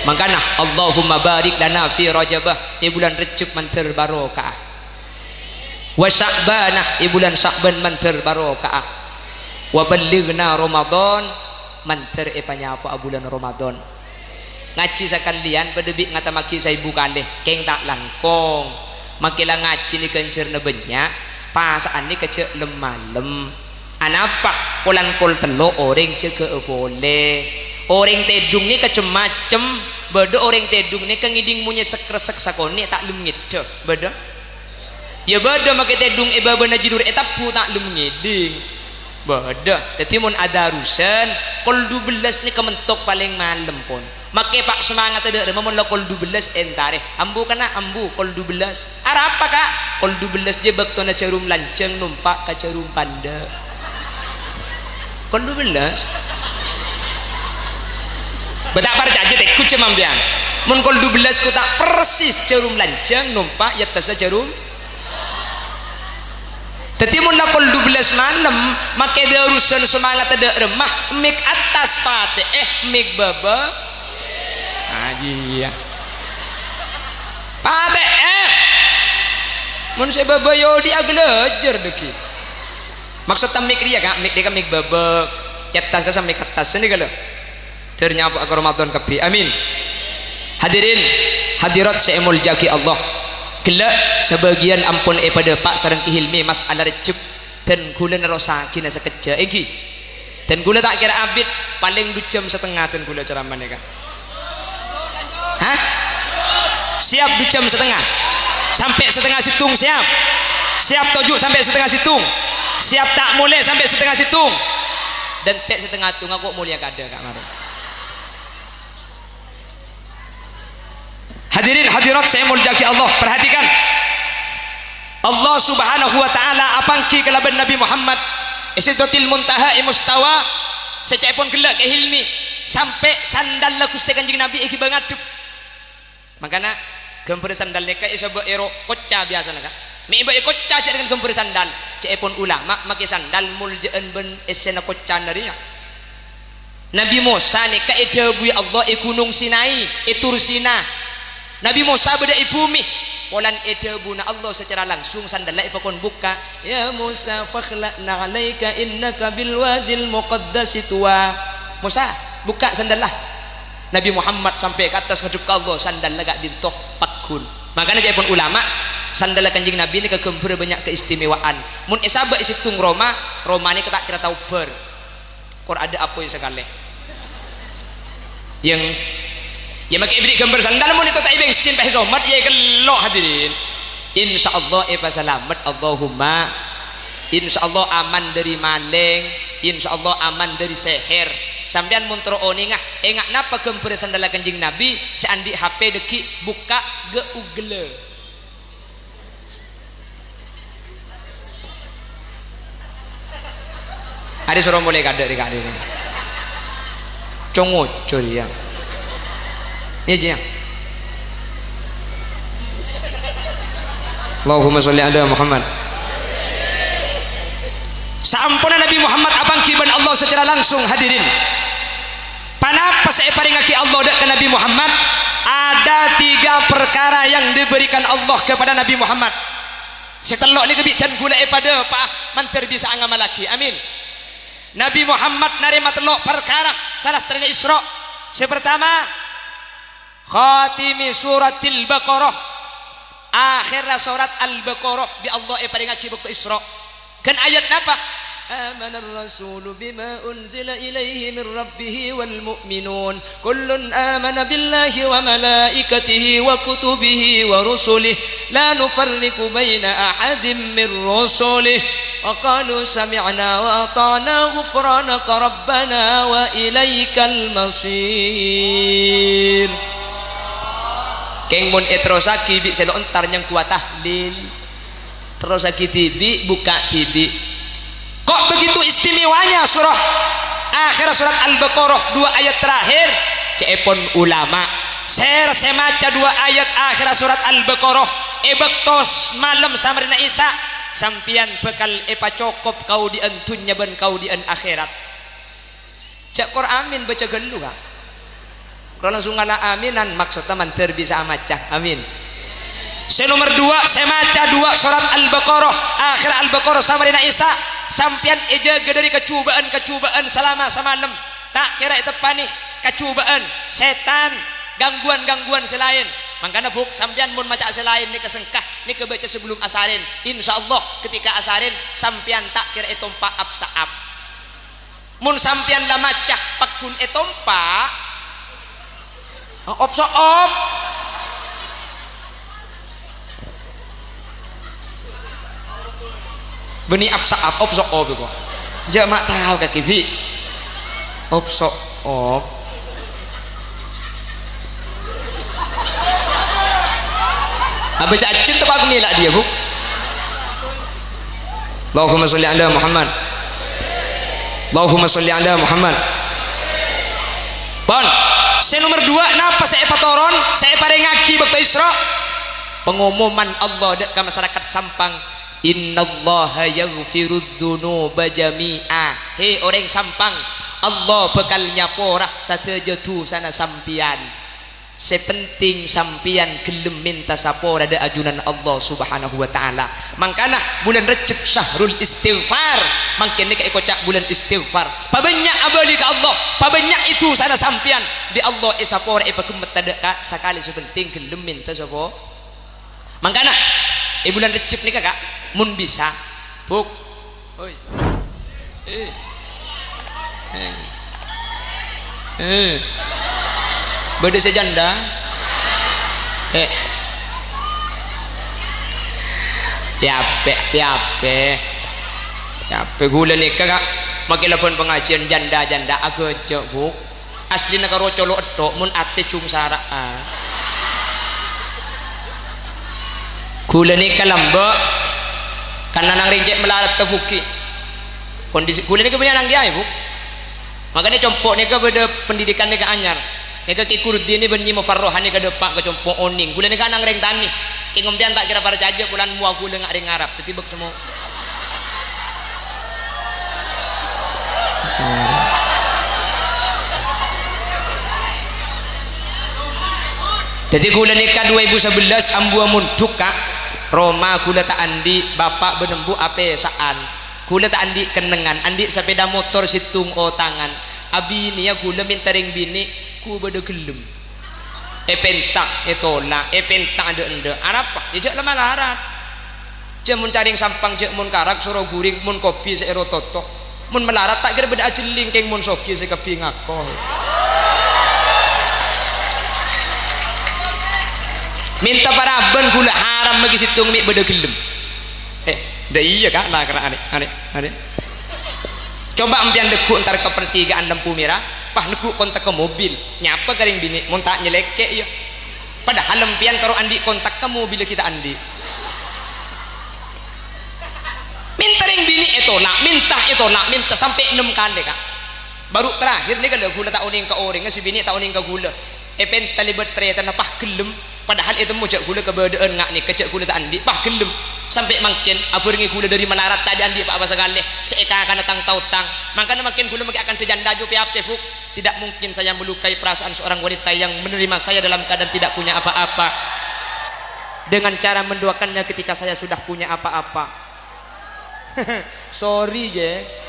Mangkana, Allahumma barik lana fi Rajabah, è bulân Rejjeb mandhâr barokah. Wa Sya'bana, è bulân Sya'ban mandhâr barokah. Wa ballighna Ramadan, mandhâr èpanyapo'a bulân Ramadan. Ngajhi sakalèyan padâ bi' ngatammaghi saèbu kalè, kèng ta' langkong. Makkè la ngajhi nè ghânjhârânna bânnya', pasa'an nè kajhâ' lem-malem. Anapa? Polan kol tello' orèng jâgâ'â polè. Orèng tèdung nè kacem-macem. Bâdâ orèng tèdung nè kangèding monyè sek-resek sakonè' ta' lem ngèdhâ. Bâdâ? Iyâ bâdâ makkè tèdung è bâbâna jhidhur ètebbhu ta' lem ngèding. Bâdâ. Dhâddhi mon adarusan, kol dubellâs nèka mentok palèng malem, pon. Makkè pa' samangatta dâ' remma mon la kol dubellâs èntarè. Ambu, kana', ambu, kol dubellâs. Arapa, Ka'? Kol dubellâs jâ bâktona jhârum lanjhâng nompa' ka jhârum pandâ'. Kol dubellâs. Bâ ta' parcajâ, tèngghu jâ sampèyan. Mon kol dubellâs ghu ta' persis jhârum lanjhâng nompa' è attassa jhârum. Dhâddhi, mon la kol dubellâs malem, makkè darusan samangatta dâ' remma, mik attas patè'è, mik bâbâ. Ah, iyâ. Patè'è. Mon sè bâbâ è odi' aghâlâjâr dhâggi'. Maksodda mik rèya, Ka', mik dhika mik bâbâ. È attas ka sa mik attas, sanèka lho. Dhâr nyapo'a ka Ramadan kabbhi. Amin. Hadirin, hadirat sè èmoljâ'aghi Allah. Ghellâ' sabâgiyân ampon èpadâpa' sareng Ki Hilmi mas'ala Rejjeb, dân ghulâ nerrossaghi na sakejjhâ', èngghi. Dân ghulâ ta' kèra abit, palèng du jam satengnga dân ghulâ ceramah nèka. Hah? Siap du jam satengnga? Sampè' satengnga sèttong siap? Siap toju' sampè' satengnga sèttong? Siap ta' molè sampè' satengnga sèttong? Dântè' satengnga sèttong, engko' molèya kadâ, Ka', maro. Hadirin hadirat sè èmoljâ'aghi Allah, perhatikan. Allah Subhanahu wa Ta'ala apangghi kalabân Nabi Muhammad è Sidratil Muntaha, è mustawa sè ca'èpon ghellâ' Ki Hilmi, sampè' sandalla Ghustè Kanjeng Nabi èghibâ ngadhep. Mangkana, ghâmbhârrâ sandal nèka èsabâ' èro kocca biyasana, Ka'. Mè' èbâ' è kocca jâ' rèng ghâmbhârrâ sandal. Ca'èpon ulama makkè sandal moljâ'ân bân èssèna koccana rèya. Nabi Mosa nèka èdhâbuwi Allah è Ghunong Sinai, è Tur Sina. Nabi Mosa bâdâ è bhumè. Polana èdhâbuna Allah sacara langsung, sandalla èpakon bukka'. "Ya Musa, fakhla' na'laika innaka bil wadil muqaddasi tuwa." "Mosa, bukka' sandalla." Nabi Muhammad sampè' ka attas ngadhep ka Allah, sandalla ka'dinto pagghun. Mangkana ca'èpon ulama, sandalla Kanjeng Nabi nèka ghâmbhârrâ bânnya' keistimewaan. Mon èsabâ' è sèttong roma, roma nèka ta' kèra tao bâr. Kor adâ' apoy sakalè. Yang, ya, makkè èberri' ghâmbhâr sandal, mon èto ta' èbengsin, pèssè somèt, ya, èkello', hadirin. Insyaallah èpasalamet, Allahumma. Insyaallah aman dâri malèng, insyaallah aman dâri sèhèr. Sampèyan mon terro onènga, ènga' napa ghâmbhârrâ sandalla Kanjeng Nabi, sè andi' H P dhâggi' bukka' ghâ' ugellâ. Arè soro molè kadâ' rè, kadâ' rè. Congoco rèya. Iyâ, jiyâ. Allahumma sholli ala Muhammad. Saamponna Nabi Muhammad apangghi bân Allah sacara langsung, hadirin. Ponapa sè èparèngaghi Allah dâ' ka Nabi Muhammad? Ada tiga perkara yang diberikan Allah kepada Nabi Muhammad. Sè tello' nèka bi' dân ghulâ èpadâpa'a, mandhâr bisa'a ngamallaghi. Amin. Nabi Muhammad narèma tello' parkara, sala saterrana Isra. Sè partama, khatimi suratil Baqarah. Akhèrra sorat Al-Baqarah bi' Allah èparèngaghi bâkto Isra. Ghân ayat napa? آمن الرسول بما أنزل إليه من ربه والمؤمنون، كل آمن بالله وملائكته وكتبه ورسله، لا نفرق بين أحد من رسله، وقالوا سمعنا وأطعنا غفرانك ربنا وإليك المصير. Kèng mon èterrossaghi bi' sè lo' entar nyangkowa tahlil. Terrossaghi dhibi', bukka' dhibi'. Kok begitu istimewanya surah akhir surat Al-Baqarah, dua ayat terakhir? Ca'èpon ulama, sèra sè maca dua ayat akhir surat Al-Baqarah è bâkto malem samarèna Isya, sampèyan bhâkal èpacokop kaodi'ân dhunnya bân kaodi'ân akhèrat. Jhâ' kor amin, baca ghâllu, Ka'. Kor langsung ngala' aminan, maksodda mandhâr bisa'a maca. Amin. Sè nomer duwâ', sè maca duwâ' sorat Al-Baqarah, akhir Al-Baqarah samarèna Isya, sampèyan èjâgâ dhâri kacobâ'ân-kacobâ'ân salama samalem. Ta' kèra èteppa'è kacobâ'ân, sètan, gangguan-gangguan sè laèn. Mangkana, Bu', sampèyan mon maca sè laèn nèka sengka, nèka baca sabellunna asarèn. Insyaallah, ketika asarèn, sampèyan ta' kèra ètompa' ap-sa'ap. Mon sampèyan la maca pagghun ètompa', op-so'op. Bânnè ap-sa'ap, op-so'op èko. Jhâ' ma' tao kakè, Bi'. Op-so'op. Abâ' cacet apa aku mèla dia, Bu? Allahumma sholli ala Muhammad. Allahumma sholli ala Muhammad. Pon, sè nomer duwâ', napa sè èpatoron, sè èparèngaghi bâkto Isra? Pangomoman Allah dâ' ka masarakat Sampang, "Innallaha yaghfirudz dzunuba jami'a." Hè orèng Sampang, Allah bhâkal nyapora sadhâjâ dhusana sampèyan. Sè pentèng sampèyan ghellem mènta sapora dâ' ajunan Allah Subhanahu wa Ta'ala. Mangkana, bulân Rejjeb syahrul istighfar. Mangkèn nèka èkoca' bulân istighfar. Pabânnya' abâli ka Allah, pabânnya'è dhusana sampèyan. Bi' Allah èsapora, èpaghemmet tadâ' ka-, sakalè sè pentèng ghellem mènta sapo-, Mangkana, è bulân Rejjeb nèka, Ka', mon bisa, Bu', oi. Eh. Eh. Eh. Bâdâ sè janda? Eh. Pèapè, pèapè. Pèapè ghulâ nèka, Ka', makè labân pangajiân janda-janda aghâjâ', Bu'. Aslina karo colo' ètto', mon atè jhung sara'a. Ghulâ nèka lambâ', kan nanang rèng cè' malarat tabugi. Kondisi ghulâ nèka bânnya' nang kèyaè, Bu. Makana compo' nèka bâdâ pendidikan nèka anyar. Nèka Kè Kurdini bân Nyi Mufarroha nèka dâpa' ka compo' onèng. Ghulâ nèka nang rèng tanè. Kè ngompèyan ta' kèra parcajâ, polana mowa ghulâ nga' rèng Arab. Dhâddhi bâk semmo. Dhâddhi ghulâ nèka dua èbu sabellâs ambuwâ mondhuk, Ka'. Roma ghulâ ta' andi', bapa' bân embu' apèsa'an. Ghulâ ta' andi' kennengngan, andi' sapèda motor sèttong otangan. Abinèya ghulâ mènta rèng binè', ghu bâdâ ghellem. Èpènta', ètola', èpènta' dâ'-endâ'. Arapa? Yâ jhâ' la malarat. Jhâ' mon carèng Sampang, jhâ' mon karak, soro ghuring, mon kopi sè èro toto. Mon malarat ta' kèra bâdâ ajhelling, kèng mon soghi sè kabbhi ngako. Mènta parabân ghulâ haram maghi sèttong mè' bâdâ ghellem. Eh, dâ' iyâ, Ka', la kèra anè', anè', anè'. Coba empèyan negghu' entar ka pertigaan lampu mèra, pas negghu' kontakka mobil, nyapa ka rèng binè', mon ta' nyelèkè', iyâ. Padahal empèyan karo andi' kontakka mobil ghi' ta' andi'. Mènta rèng binè' ètola', mènta ètola', mènta sampè' ennem kalè, Ka'. Baru terakhir nèka lho, ghulâ ta' onèng ka orèngnga, sè binè' ta' onèng ka ghulâ. Èpènta lèbât tarètanna, pas ghellem. Padahal ètemmo jhâ' ghulâ kabâdâ'ân nga' nèka, jhâ' ghulâ ta' andi', pas ghellem. Sampè' mangkèn, abhârengngè ghulâ dâri malarat tadâ' andi' pa-apa sakalè. Sè èkakana tang-taotang. Mangkana mangkèn ghulâ maghi akanta janda jhâ' pè-apè, Bu'. Tidak mungkin saya melukai perasaan seorang wanita yang menerima saya dalam keadaan tidak punya apa-apa. Dengan cara menduakannya ketika saya sudah punya apa-apa. Sorry, yâ.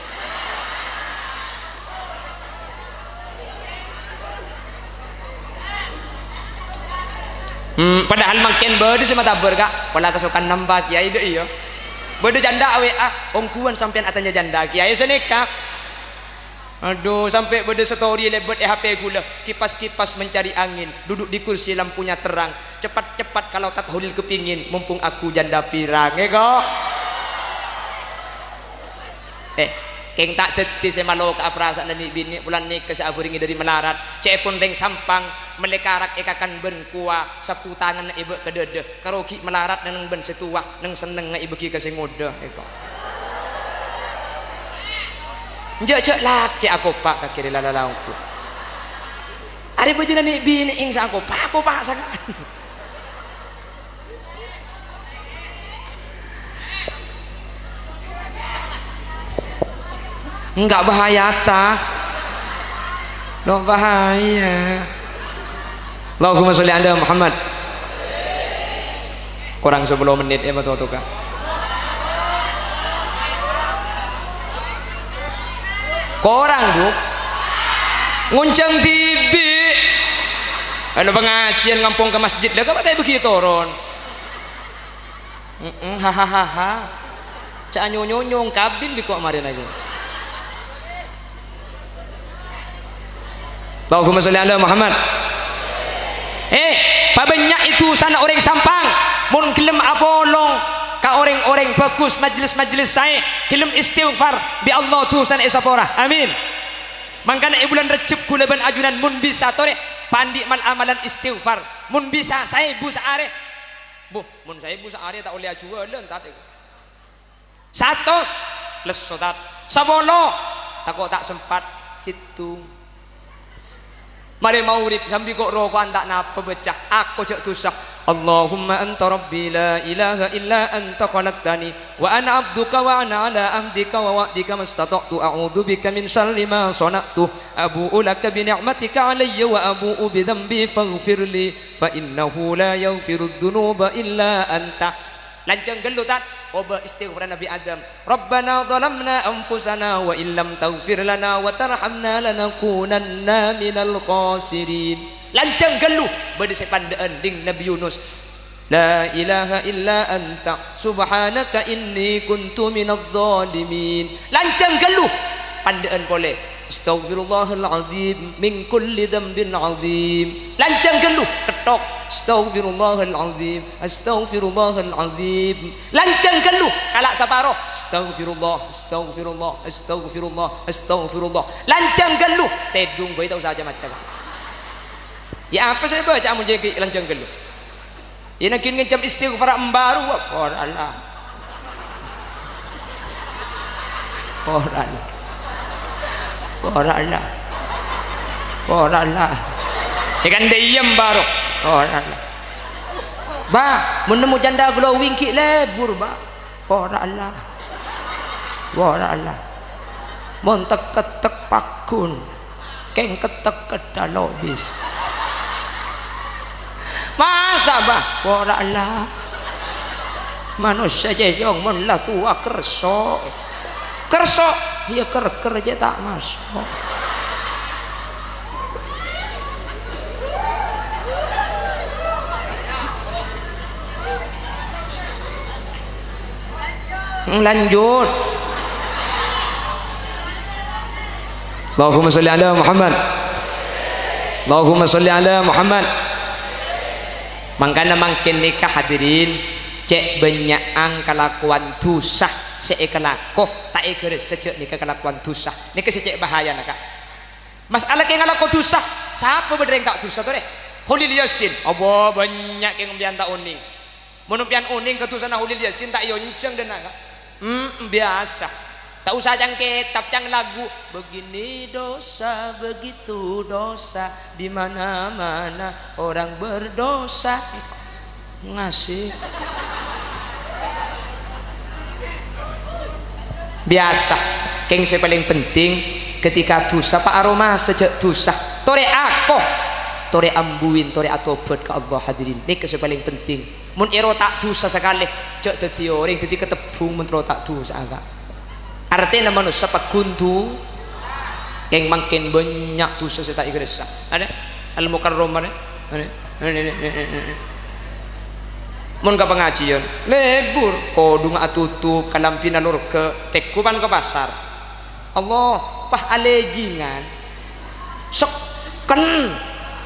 Hmm, padahal mangkèn bâdâ sè matabâr, Ka'. Pola kasokan nampa kèyaè, dâ' iyâ. Bâdâ janda A W A, ongghuwân sampèyan atanya janda, kèyaè sanèka. Adhu, sampè' bâdâ story lèbât è H P ghulâ, kipas-kipas mencari angin, duduk di kursi lampunya terang, cepat-cepat kalau Tat Holil kepingin, mumpung aku janda pirang, èko. Eh, kèng ta' dhâddhi sè maloka'a parasa'anna nè'-binè', polana nèka sè abhârengngè dâri malarat, cè'èpon rèng Sampang, mellè karak èkakan bân kowa, sabbhu tanganna èbâ' ka dâdâ. Karo ghi' malarat neng bân sè towa, neng sennengnga èbâghi ka sè ngodâ, èko. Jhâ'-jhâ' lakè akopa' ka kèrè la-, la-, la ongghu. Arè bâjâna nè'-binè' èngsa akopa', akopa' sangakan. Enggak bahaya, ta? Loh, bahaya. Allahumma sholli ala Muhammad. Korang sapolo mennit, ya, Pak Totoka. Korang, Bu. Ngonjhâng dhibi'. Ana pangajiân ngampong ka masjid, la, kok ta' èbâghi toron? Heeh, hahahaha. Ca' nyonyonyong kabin bi' ko' marèna jâ. Allahumma sholli ala Muhammad. Eh, pabânnya' è dhusana orèng Sampang. Mon ghellem apolong ka orèng-orèng bhâghus, majelis-majelis saè, ghellem istighfar, bi' Allah dhusana èsapora. Amin. Mangkana è bulân Rejjeb ghulâ bân ajunan mon bisa torè, paandi' mal-amalan istighfar. Mon bisa saèbu saarè. Buh, mon saèbu saarè ta' ollè ajhuwâlân, Tat, èko. Satos, lesso, Tat. Sapolo, tako' ta' sempat, sèttong. Marè maghrib sambi ko'-roko'an ta' napa bâca, ako jhâ' dhusa. Allahumma anta rabbi la ilaha illa anta khalaqtani wa ana abduka wa ana ala ahdika wa wa'dika mastata'tu, a'udzu bika min syarri ma shana'tu, abu'u laka bi ni'matika alayya wa abu'u bi dzambi faghfirli. Fa innahu la yaghfirudz dzunuba illa anta. Lanjhâng ghâllu, Tat, obâ istighfaranna Nabi Adam. Rabbana zalamna anfusana wa illam taghfir lana wa tarhamna lanakunanna minal khasirin. Lanjhâng ghâllu, bâdâ sè pandâ'ân ding Nabi Yunus. La ilaha illa anta subhanaka inni kuntu minadh dhalimin. Lanjhâng ghâllu, pandâ'ân polè. Astaghfirullahal azim min kulli dzambin azim. Lanjhâng ghâllu, ketthok. Astaghfirullahal azim, astaghfirullahal azim. Lanjhâng ghâllu, kala' saparo. Astaghfirullah, astaghfirullah, astaghfirullah, astaghfirullah. Lanjhâng ghâllu, tèdung bhâi ta' osa ca-maca. Ya apa sè èbâca mon jâ' ghi' lanjhâng ghâllu? Iyâ, nangghing ngencem istighfar embaru, wa, por Allah. Por Allah. Por Allah. Por Allah. Iyâ kan, dâ' iyâ embaru. Por Allah. Ba, mon nemmo janda glowing ghi' lebur, Ba. Por Allah. Por Allah. Mon tek-kettek paggun. Kèng kettek keddhâ lobis. Masa, Bah? Pora la. Manossa cèyong mon la towa kerso. Kerso, iyâ ker-ker cè' ta' maso'. Hmm, lanjut. Allahumma sholli ala Muhammad. Allahumma sholli ala Muhammad. Mangkana mangkèn nèka, hadirin, cè' bânnya'an kalakowan dhusa sè èkalako, ta' èghârâssa jâ' nèka kalakowan dhusa. Nèka sè cè' bahayana, Ka'. Mas'ala kè ngalako dhusa, sapa bâdâ rèng ta' dhusa, torè? Kholil Yasin, abâ' bânnya' kè sampèyan ta' onèng. Mon sampèyan onèng ka dhusana Kholil Yasin, ta' èonjhâng dâ' enna', Ka'. Hmm, biyasa. Ta' osa cang kètab, cang lagu. Begini dosa, begitu dosa, di mana-mana orang berdosa. Ngasè. Biyasa. Kèng sè palèng penting, ketika dhusa, pa' aromasa jâ' dhusa. Torè ako. Torè ambuin, torè atobhât ka Allah, hadirin. Nèka sè palèng penting. Mon èro ta' dhusa sakalè, jâ' dhâddhi orèng, dhâddhi katebbhung mon terro ta' dhusa, Ka'. Artèna manossa paggun dhu-, kèng mangkèn bânnya' dhusa sè ta' èghârâssa. Adâ? Al-Mukarram, adâ? Adâ? Adâ? Adâ? Adâ? Adâ? Mon ka pangajiân, lebur, kodhungnga atotop, kalambhina lorga, tegghu pan ka pasar. Allah, pas alejjhingan. Sekken,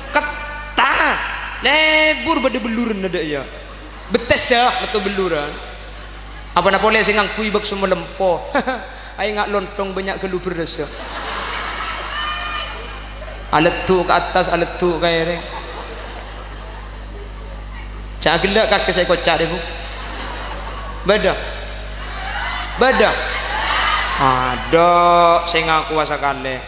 ketta, lebur bâdâ belluranna dâ' iyâ. Bettessa metto belluran. Apana polè sè ngangghuy bakso malempo. Aènga' lontong bânnya' ghâllu berrâssa. Aleddhu' ka attas, aleddhu' ka èrèng. Jhâ' ghellâ' kakè sè èkoca' rè, Bu. Bâdâ? Bâdâ? Adâ' sè ngakowa sakalè.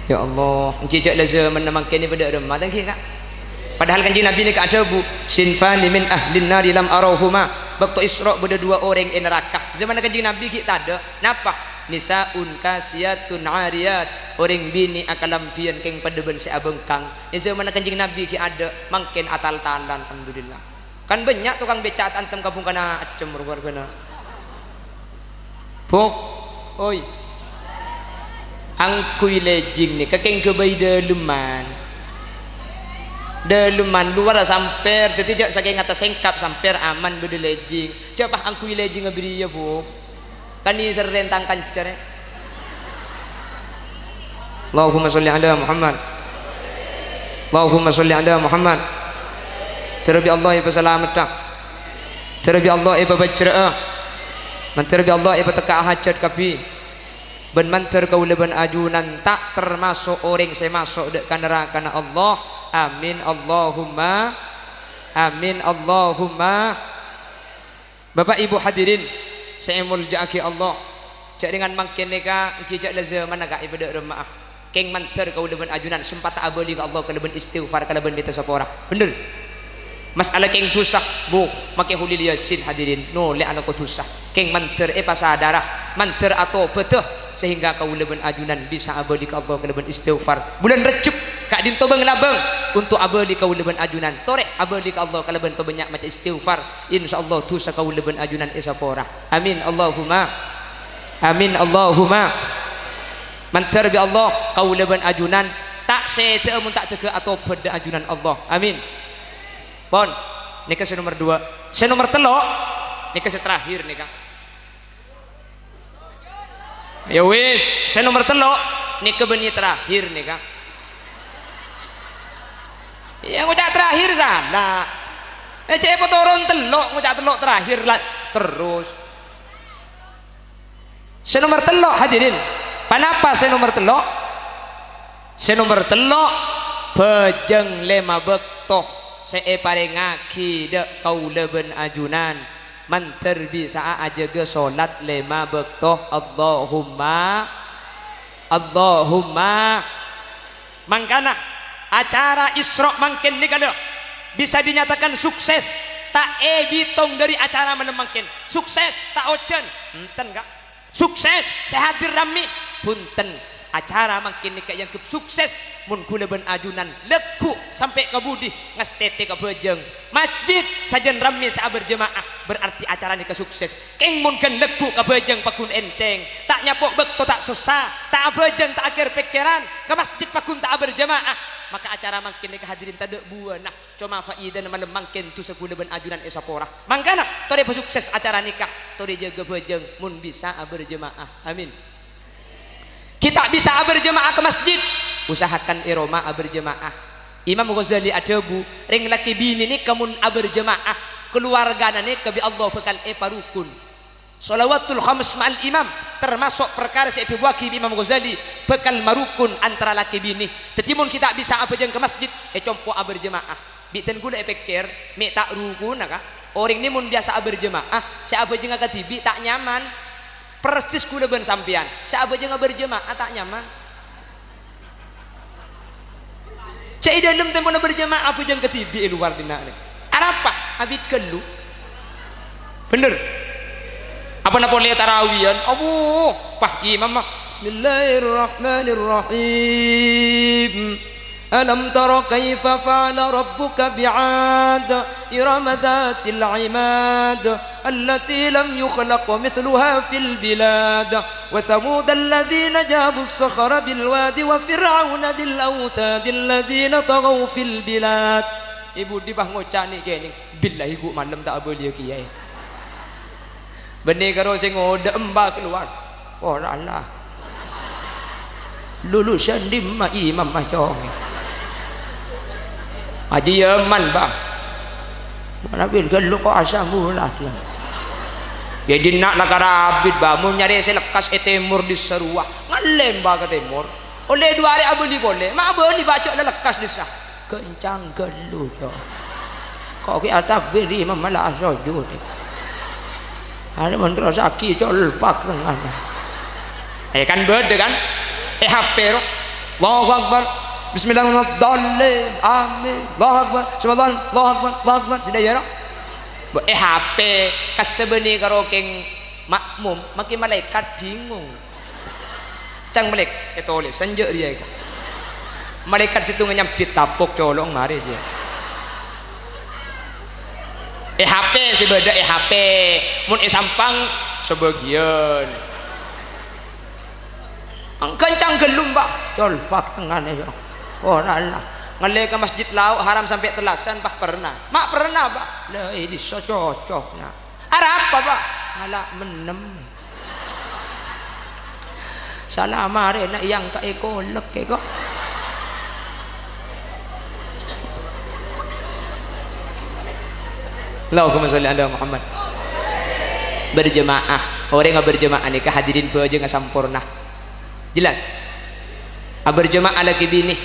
Ya Allah, èngghi jhâ' la zâmanna mangkèn nèka bâdâ remma, ta' èngghi, Ka'? Padahal Kanjeng Nabi nèka adhâbu, "Sinfani min ahlin nari lam arahuma." Bâkto Isra' bâdâ duwâ' orèng è naraka. Zâmanna Kanjeng Nabi ghi' tadâ'. Napa? "Nisa'un kasiyatun 'ariyat." Orèng binè' akalambhiyân kèng padâ bân sè abhângkang. È zâmanna Kanjeng Nabi ghi' adâ', mangkèn atal-talan, alhamdulillah. Kan bânnya' tokang bècca' ta' entem ka bhungkana ajâm rowa-rowâna. Bok, oi. Angghuy lejjhing nèka kèng ghâbây dâlemman. Dâlemman lowar sampèr, dhâddhi jhâ' sakènga tasèngkap sampèr aman bâdâ lejjhing. Jhâ' pas angghuy lejjhingnga bâriyâ, Bok. Kan èserrèn tang kanca, rè. Allahumma sholli ala Muhammad. Allahumma sholli ala Muhammad. Mandhâr bi' Allah èpasalameddhâ. Mandhâr bi' Allah èpabhâjhrâ'â. Mandhâr bi' Allah èpatekka'a hajhât kabbhi. Bân mandhâr kaulâ bân ajunan ta' tamaso' orèng sè maso' dâ' ka narakana Allah. Amin, Allahumma. Amin, Allahumma. Bapa', Ibu, hadirin sè èmoljâ'aghi Allah, jhâ' rèngan mangkèn nèka èngghi jhâ' la zâmanna, Ka', èpadâ' remma'a. Kèng mandhâr kaulâ bân ajunan sempat abâli ka Allah kalabân istighfar, kalabân mènta sapora. Bhender. Mas'ala kèng dhusa, Bu, makè Kholil Yasin, hadirin, nolè'ana ko dhusa. Kèng mandhâr èpasadârâ, mandhâr atobhâdhâ, sehingga kaulâ bân ajunan bisa abâli ka Allah kalabân istighfar. Bulân Rejjeb, ka'dinto bâng-labâng, untuk abâli kaulâ bân ajunan. Torè abâli ka Allah kalabân pabânnya' maca istighfar. Insyaallah dhusa kaulâ bân ajunan èsapora. Amin, Allahumma. Amin, Allahumma. Mandhâr bi' Allah, kaulâ bân ajunan ta' sèdhâ'â mon ta' dâgghâ' atobhât dâ' ajunan Allah. Amin. Pon, nèka sè nomer duwâ'. Sè nomer tello', nèka sè terakhir nèka. Ya wis, sè nomer tello', nèka bânnè terakhir nèka. Ya, ngoca' terakhir sala. Eh, cè' potoron tello', ngoca' tello' terakhir la terros. Sè nomer tello', hadirin. Panapa sè nomer tello'? Sè nomer tello', bhâjâng lèma bâkto sè èparèngaghi dâ' kaulâ bân ajunan. Mandhâr bisa'a ajâgâ solat lèma bâkto. Allahumma, Allahumma. Mangkana, acara Isra' mangkèn nèka lho bisa dinyatakan sukses, ta' èbitong dhâri acara malem mangkèn. Sukses, ta' ojhân? Enten, Ka'. Sukses, sè hadir rammè? Bhunten. Acara mangkèn nèka èangghep sukses mon kaulâ bân ajunan lagghu' sampè' ka budi ngastètè ka bhâjâng. Masjid sajân rammè sè aberjema'ah, berarti acara nèka sukses. Kèng mon ghân lagghu' ka bhâjâng pagghun ènthèng, ta' nyapo' bâkto ta' sossa, ta' abhâjâng ta' akèr-pèkkèran, ka masjid pagghun ta' aberjema'ah, maka acara mangkèn nèka hadirin tadâ' buwâna. Coma faidana malem mangkèn dhusa kaulâ bân ajunan èsapora. Mangkana, torè pasukses acara nèka, torè jâgâ bhâjâng mon bisa aberjema'ah. Amin. Ghi' ta' bisa aberjema'ah ka masjid, usahakan è roma aberjema'ah. Imam Ghazali adhâbu, rèng lakè binè nèka mon aberjema'ah, kalowarghâna nèka bi' Allah bhâkal èparokon. Shalawatul khams ma'al imam, tamaso' parkara sè èdhâbuwâghi bi' Imam Ghazali, bhâkal marokon antara lakè binè. Dhâddhi, mon ghi' ta' bisa abhâjâng ka masjid, ècompo' aberjema'ah. Bi' dân kaulâ èpèkkèr, mè' ta' rokonna, Ka'? Orèng nè mon biyasa aberjema'ah, sè abhâjângnga kadhibi' ta' nyaman. Persis kaulâ bân sampèyan, sè abhâjângnga berjema'ah ta' nyaman. Cè' è dâlem tempona berjema'ah, abhâjâng kadhibi' è lowar dinna' rè. Arapa? Abit ghâllu. Bhender. Apana polè tarawiyan? Abu, pas imam mah, "Bismillahirrahmanirrahim. ألم تر كيف فعل ربك بعاد إرم ذات العماد التي لم يخلق مثلها في البلاد وثمود الذين جابوا الصخر بالواد وفرعون ذي الأوتاد الذين طغوا في البلاد. È budi pas ngoca' nè' kènè', "Billahi ghu' malem ta' abâliyâ kèyaè." Bânnè karo sè ngodâ emba kalowar. Ora la. Lulusan dimma imam macong. Haji Yaman, Bah. Mana bin gallu kok asam bulat la. Ya dinna' la karabit, Bah. Mon nyarè sè lekkas è tèmor dissa rowa. Ngallè emba ka tèmor. Ollè du arè abâli polè. Ma' abâli, Bah, jhâ' la lekkas dissa. Kencang gallu, Cong. Kok ghi' atakbir, imam malah sojud. Arè mon terrossaghi, colpak tengngana. Eh, kan bâdâ, kan? È HP, ro. Allahu Akbar. Bismillahirrahmanirrahim. Amin. Allahu Akbar. Subhanallah. Allahu Akbar. Allahu Akbar. Sudah, ya, ro? È HP, kasebbhâna karo kèng makmum, makè malaèkat bingung. Cang malaèkat, ètolèsan jâ' rèya, èko. Malaèkat sèttongnga nyambit tapok colo'na marè, jâ'. È HP sè bâdâ è HP, mon è Sampang sabâgiyân. Kencang gallu, Bah. Colpak tengngana, ya. Ora la. Ngallè ka masjid lao' haram sampè' tellasan, Bah, pernah. Ma' pernah, Bah. La, è dissa cocok, na'. Arapa, Bah? Ngala' mennem. Sala marèna èangka'è kolek, è, kok. Allahumma sholli ala Muhammad. Berjemaah. Orèng berjemaah nèka, hadirin, bhâjângnga samporna. Jelas? Aberjemaah lakè binè.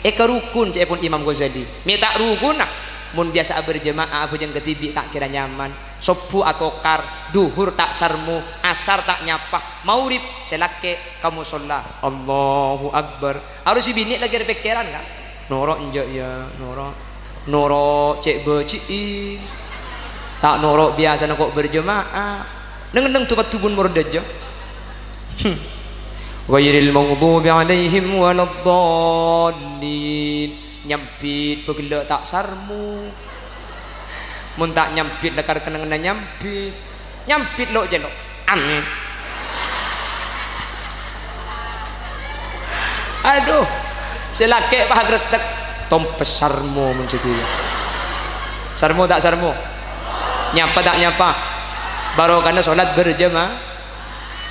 Èka rukun, ca'èpon Imam Ghazali. Mè' ta' rukunna. Mon biyasa aberjemaah, abhâjâng kadhibi' ta' kèra nyaman. Sobbhu atokar, dhuhur ta' sarmo, asar ta' nyapa, maghrib sè lakè' ka mosolla. Allahu Akbar. Arowa sè binè' lakè rè pèkkèran, Ka'. Noro' enjâ', yâ, noro'. Noro' cè' bâji'i. Ta' noro' biyasana ko' berjemaah. Neng-enneng tu paddubun mordâjâ. Hmm. Ghairil maghdubi 'alaihim waladdallin. Nyambit bâghellâ' ta' sarmo. Mon ta' nyambit, lakar kennengnganna nyambit. Nyambit lo'-celo'. Amin. Adhu. Sè lakè' pas agrettek. Tompes sarmo mon sè dhiyâ. Sarmo ta' sarmo? Nyapa ta' nyapa? Barokana sholat berjama-,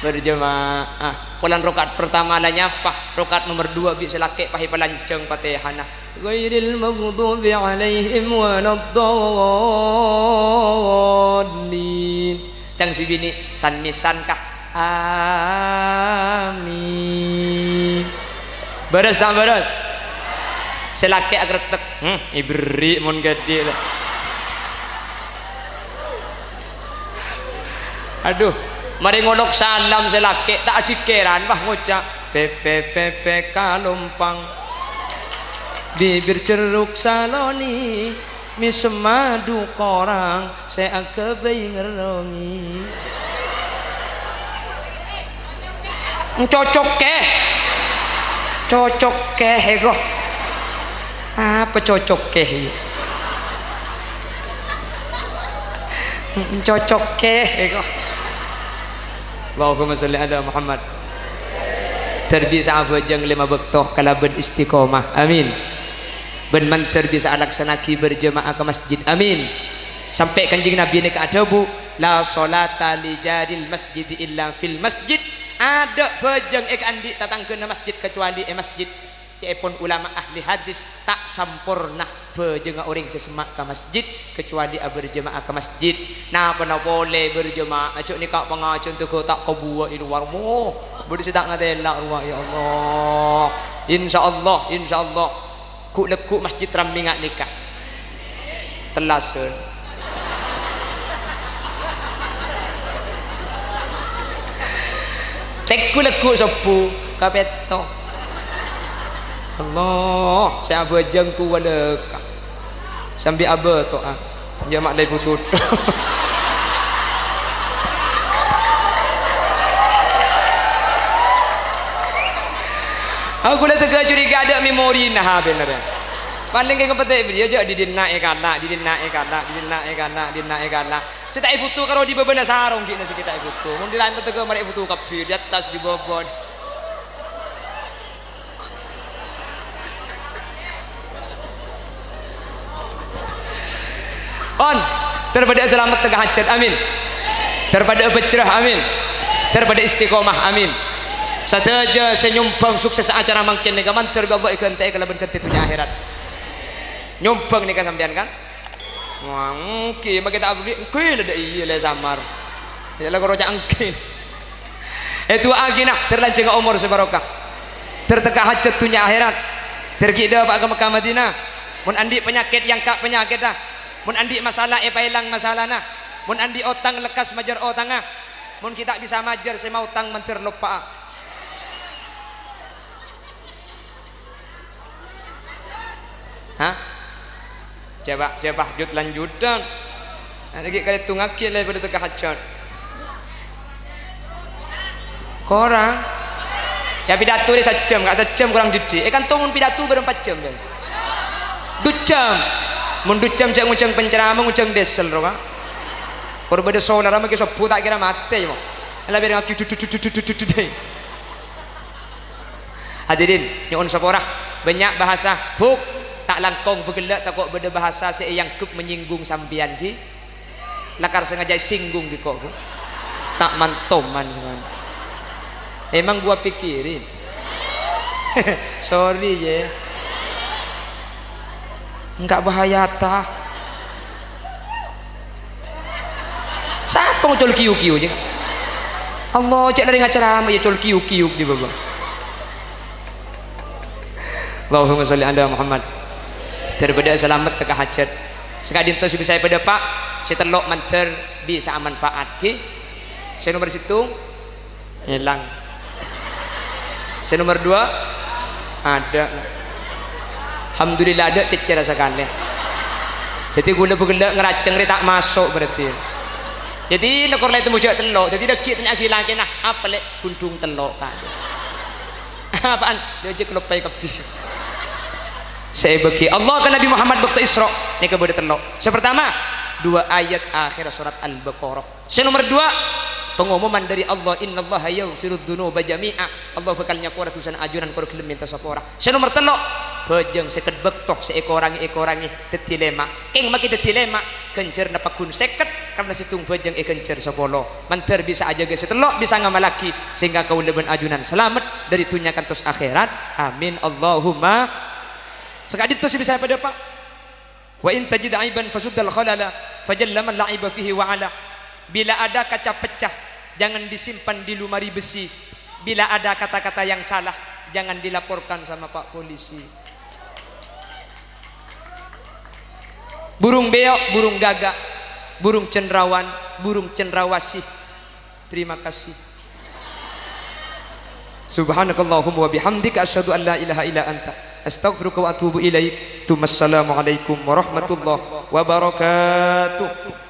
berjamaah. Polana rakaat pertama la nyapa, rakaat nomer dua bi' sè lakè' pas èpalanjhâng Fatihana. Ghairil maghdubi 'alaihim waladdallin. Cang sè binè', san-mèsan, Ka'. Amin. Bârâs ta' bârâs? Sè lakè' agrettek. Hmm, èberri' mon kadhi la. Adhu, marè ngolok salam sè lakè', ta' adhikkèran, Bah, ngoca', "Pepe, pepe, kalompang. Bibir jeruk saloni, mèsem madu korang, sè aghâbây ngerrongè." Cocokke. Cocokke, èko. Apa cocokke, yâ? Cocokke, èko. Allahumma sholli ala Muhammad. Dâr bisa abhâjâng lèma bâkto kalabân istiqomah. Amin. Bân mandhâr bisa alaksana'aghi berjamaah ka masjid. Amin. Sampè' Kanjeng Nabi nèka adhâbu, "La sholata li jaril masjidi illa fil masjid." Adâ' bhâjâng è kaandi' tatangghâna masjid kacobâli è masjid. Ca'èpon ulama ahli hadis, ta' samporna bhâjângnga orèng sè semma' ka masjid, kacobâli aberjamaah ka masjid. Napana polè berjamaah, jhâ' nèka pangajhiyân tèghâ ta' kabuwâ è lowar, mo. Bâdâ sè ta' ngatèla' rowa, ya Allah. Insyaallah, insyaallah. Ghu'-lagghu' masjid rammè nga' nèka. Tellasan. Tèghu lagghu' sobbhu kapètto. Allah, sè abhâjâng towa lèka. Sambi abâto'a. Jhâ' ma' lèbur tutto. Aku la tegghâ curiga adâ' memorina HP-na rèya. Palèng kèng pètè' bâriyâ jâ' didinna èkala', didinna èkala', didinna èkala', didinna èkala'. Sè ta' èfoto karo dibâbâna sarong ghi' na sè ghi' ta' èfoto. Mon dhi' laèn pètè' tegghâ marè èfoto kabbhi, di attas, di bâbâ. Pon, ter bâdâ salamet tèka hajhât, amin. Ter bâdâ bhâjrâ, amin. Ter bâdâ istiqomah, amin. Sadhâjâ sè nyombhâng suksessa acara mangkèn nèka mandhâr bi' Allah èghântè'è kalabân ghântè dhunnya akhèrat. Nyombhâng nèka sampèyan, kan? Wah, èngghi, makè ta' abdhi, èngghi la dâ' iyâ la samar. Yâ la koro ca' èngghi. Èdu'aaghi, na, ter lanjhângnga omor sè barokah. Ter tèka hajhât dhunnya akhèrat. Ter ghi' dâpa'a ka Mekkah Madinah. Mon andi' panyakèt, èangka' panyakètta. Mon andi' masalah, èpaèlang masalana. Mon andi' otang, lekkas majâr otangnga. Mon ghi' ta' bisa majâr, sè maotang mandhâr loppa'a. Hah? Jâwâb, jâwâb, jut-lanjutan. Ana' ghi' kalèttongngaghi la bâdâ tèka hajhât. Korang. Yâ, pidato rè sajjhâm, Ka', sajjhâm korang diddhi'. È kantong mon pidato bârâmpa jhâm, yâ? Du jhâm. Mon du jhâm jâ' ngojhâng penceramah, ngojhâng diesel, ro, Ka'. Kor bâdâ solar, ma' ghi' sobbhu ta' kèra matè, yâ, mo. La bârâmpa du, du, du. Hadirin, nyo'on sapora. Bânnya' bahasa, Bu', ta' langkong bâghellâ' tako' bâdâ bahasa sè èangghep menyinggung sampèyan, ghi. Lakar sengaja èsinggung, ghi, ko', Bu'. Ta' mantoman, sampèyan. Emang gua pikirin. Sorry, yâ. Enggak bahaya, ta. Sapa ngocol kiyu-kiyu, jeng? Allah, cè' la rèng acara ma' èyacol kiyu-kiyu di bâbâ. Allahumma sholli ala Muhammad. Ter bâdâ salamet tèka hajhât. Saka'dinto sè bisa èpadâpa', sè tello' mandhâr bisa amanfaat, ghi. Sè nomer sèttong, Èlang. Sè nomer dua, adâ'. Alhamdulillah, adâ' cècèra sakalè. Dhâddhi, ghulâ bâghellâ' ngaraceng rè ta' maso' berarti. Dhâddhi, nokor la ètemmo jâ' tello'. Dhâddhi, dhâggi' tanya'aghi lakèna, "Apa, Lè', ghundhung tello', Ka'?" "Apaan?" "Lè', jâ' kaloppaè kabbhi." Sè èbâghi Allah ka Nabi Muhammad bâkto Isra' nèka bâdâ tello'. Sè partama, dua ayat akhir surat Al-Baqarah. Sè nomer dua, pangomoman dâri Allah, "Innallaha yaghfirudz dzunuba jami'a." Allah bhâkal nyaporè dhusana ajunan kor ghellem mènta sapora. Sè nomer tello', bhâjâng sèket bâkto sè èkorangè-èkorangè dhâddhi lèma'. Kèng makè dhâddhi lèma', ghânjhârânna pagghun sèket, karna sèttong bhâjâng èghânjhâr sapolo. Mandhâr bisa ajâgâ sè tello', bisa ngamallaghi, sehingga kaulâ bân ajunan salamet dâri dhunnya kantos akhèrat. Amin, Allahumma. Saka'dinto sè bisa èpadâpa'. "Wa in tajid aiban fasuddal khalala, fajalla man la aiba fihi wa ala." Bila ada kaca pecah, jangan disimpan di lemari besi. Bila ada kata-kata yang salah, jangan dilaporkan sama Pak Polisi. Burung beo', burung gagak, burung cendrawan, burung cendrawasih. Terima kasih. Subhanakallahumma wa bihamdika, asyhadu an la ilaha illa anta, astaghfiruka wa atubu ilaik. Tsumma assalamualaikum warahmatullahi wabarakatuh.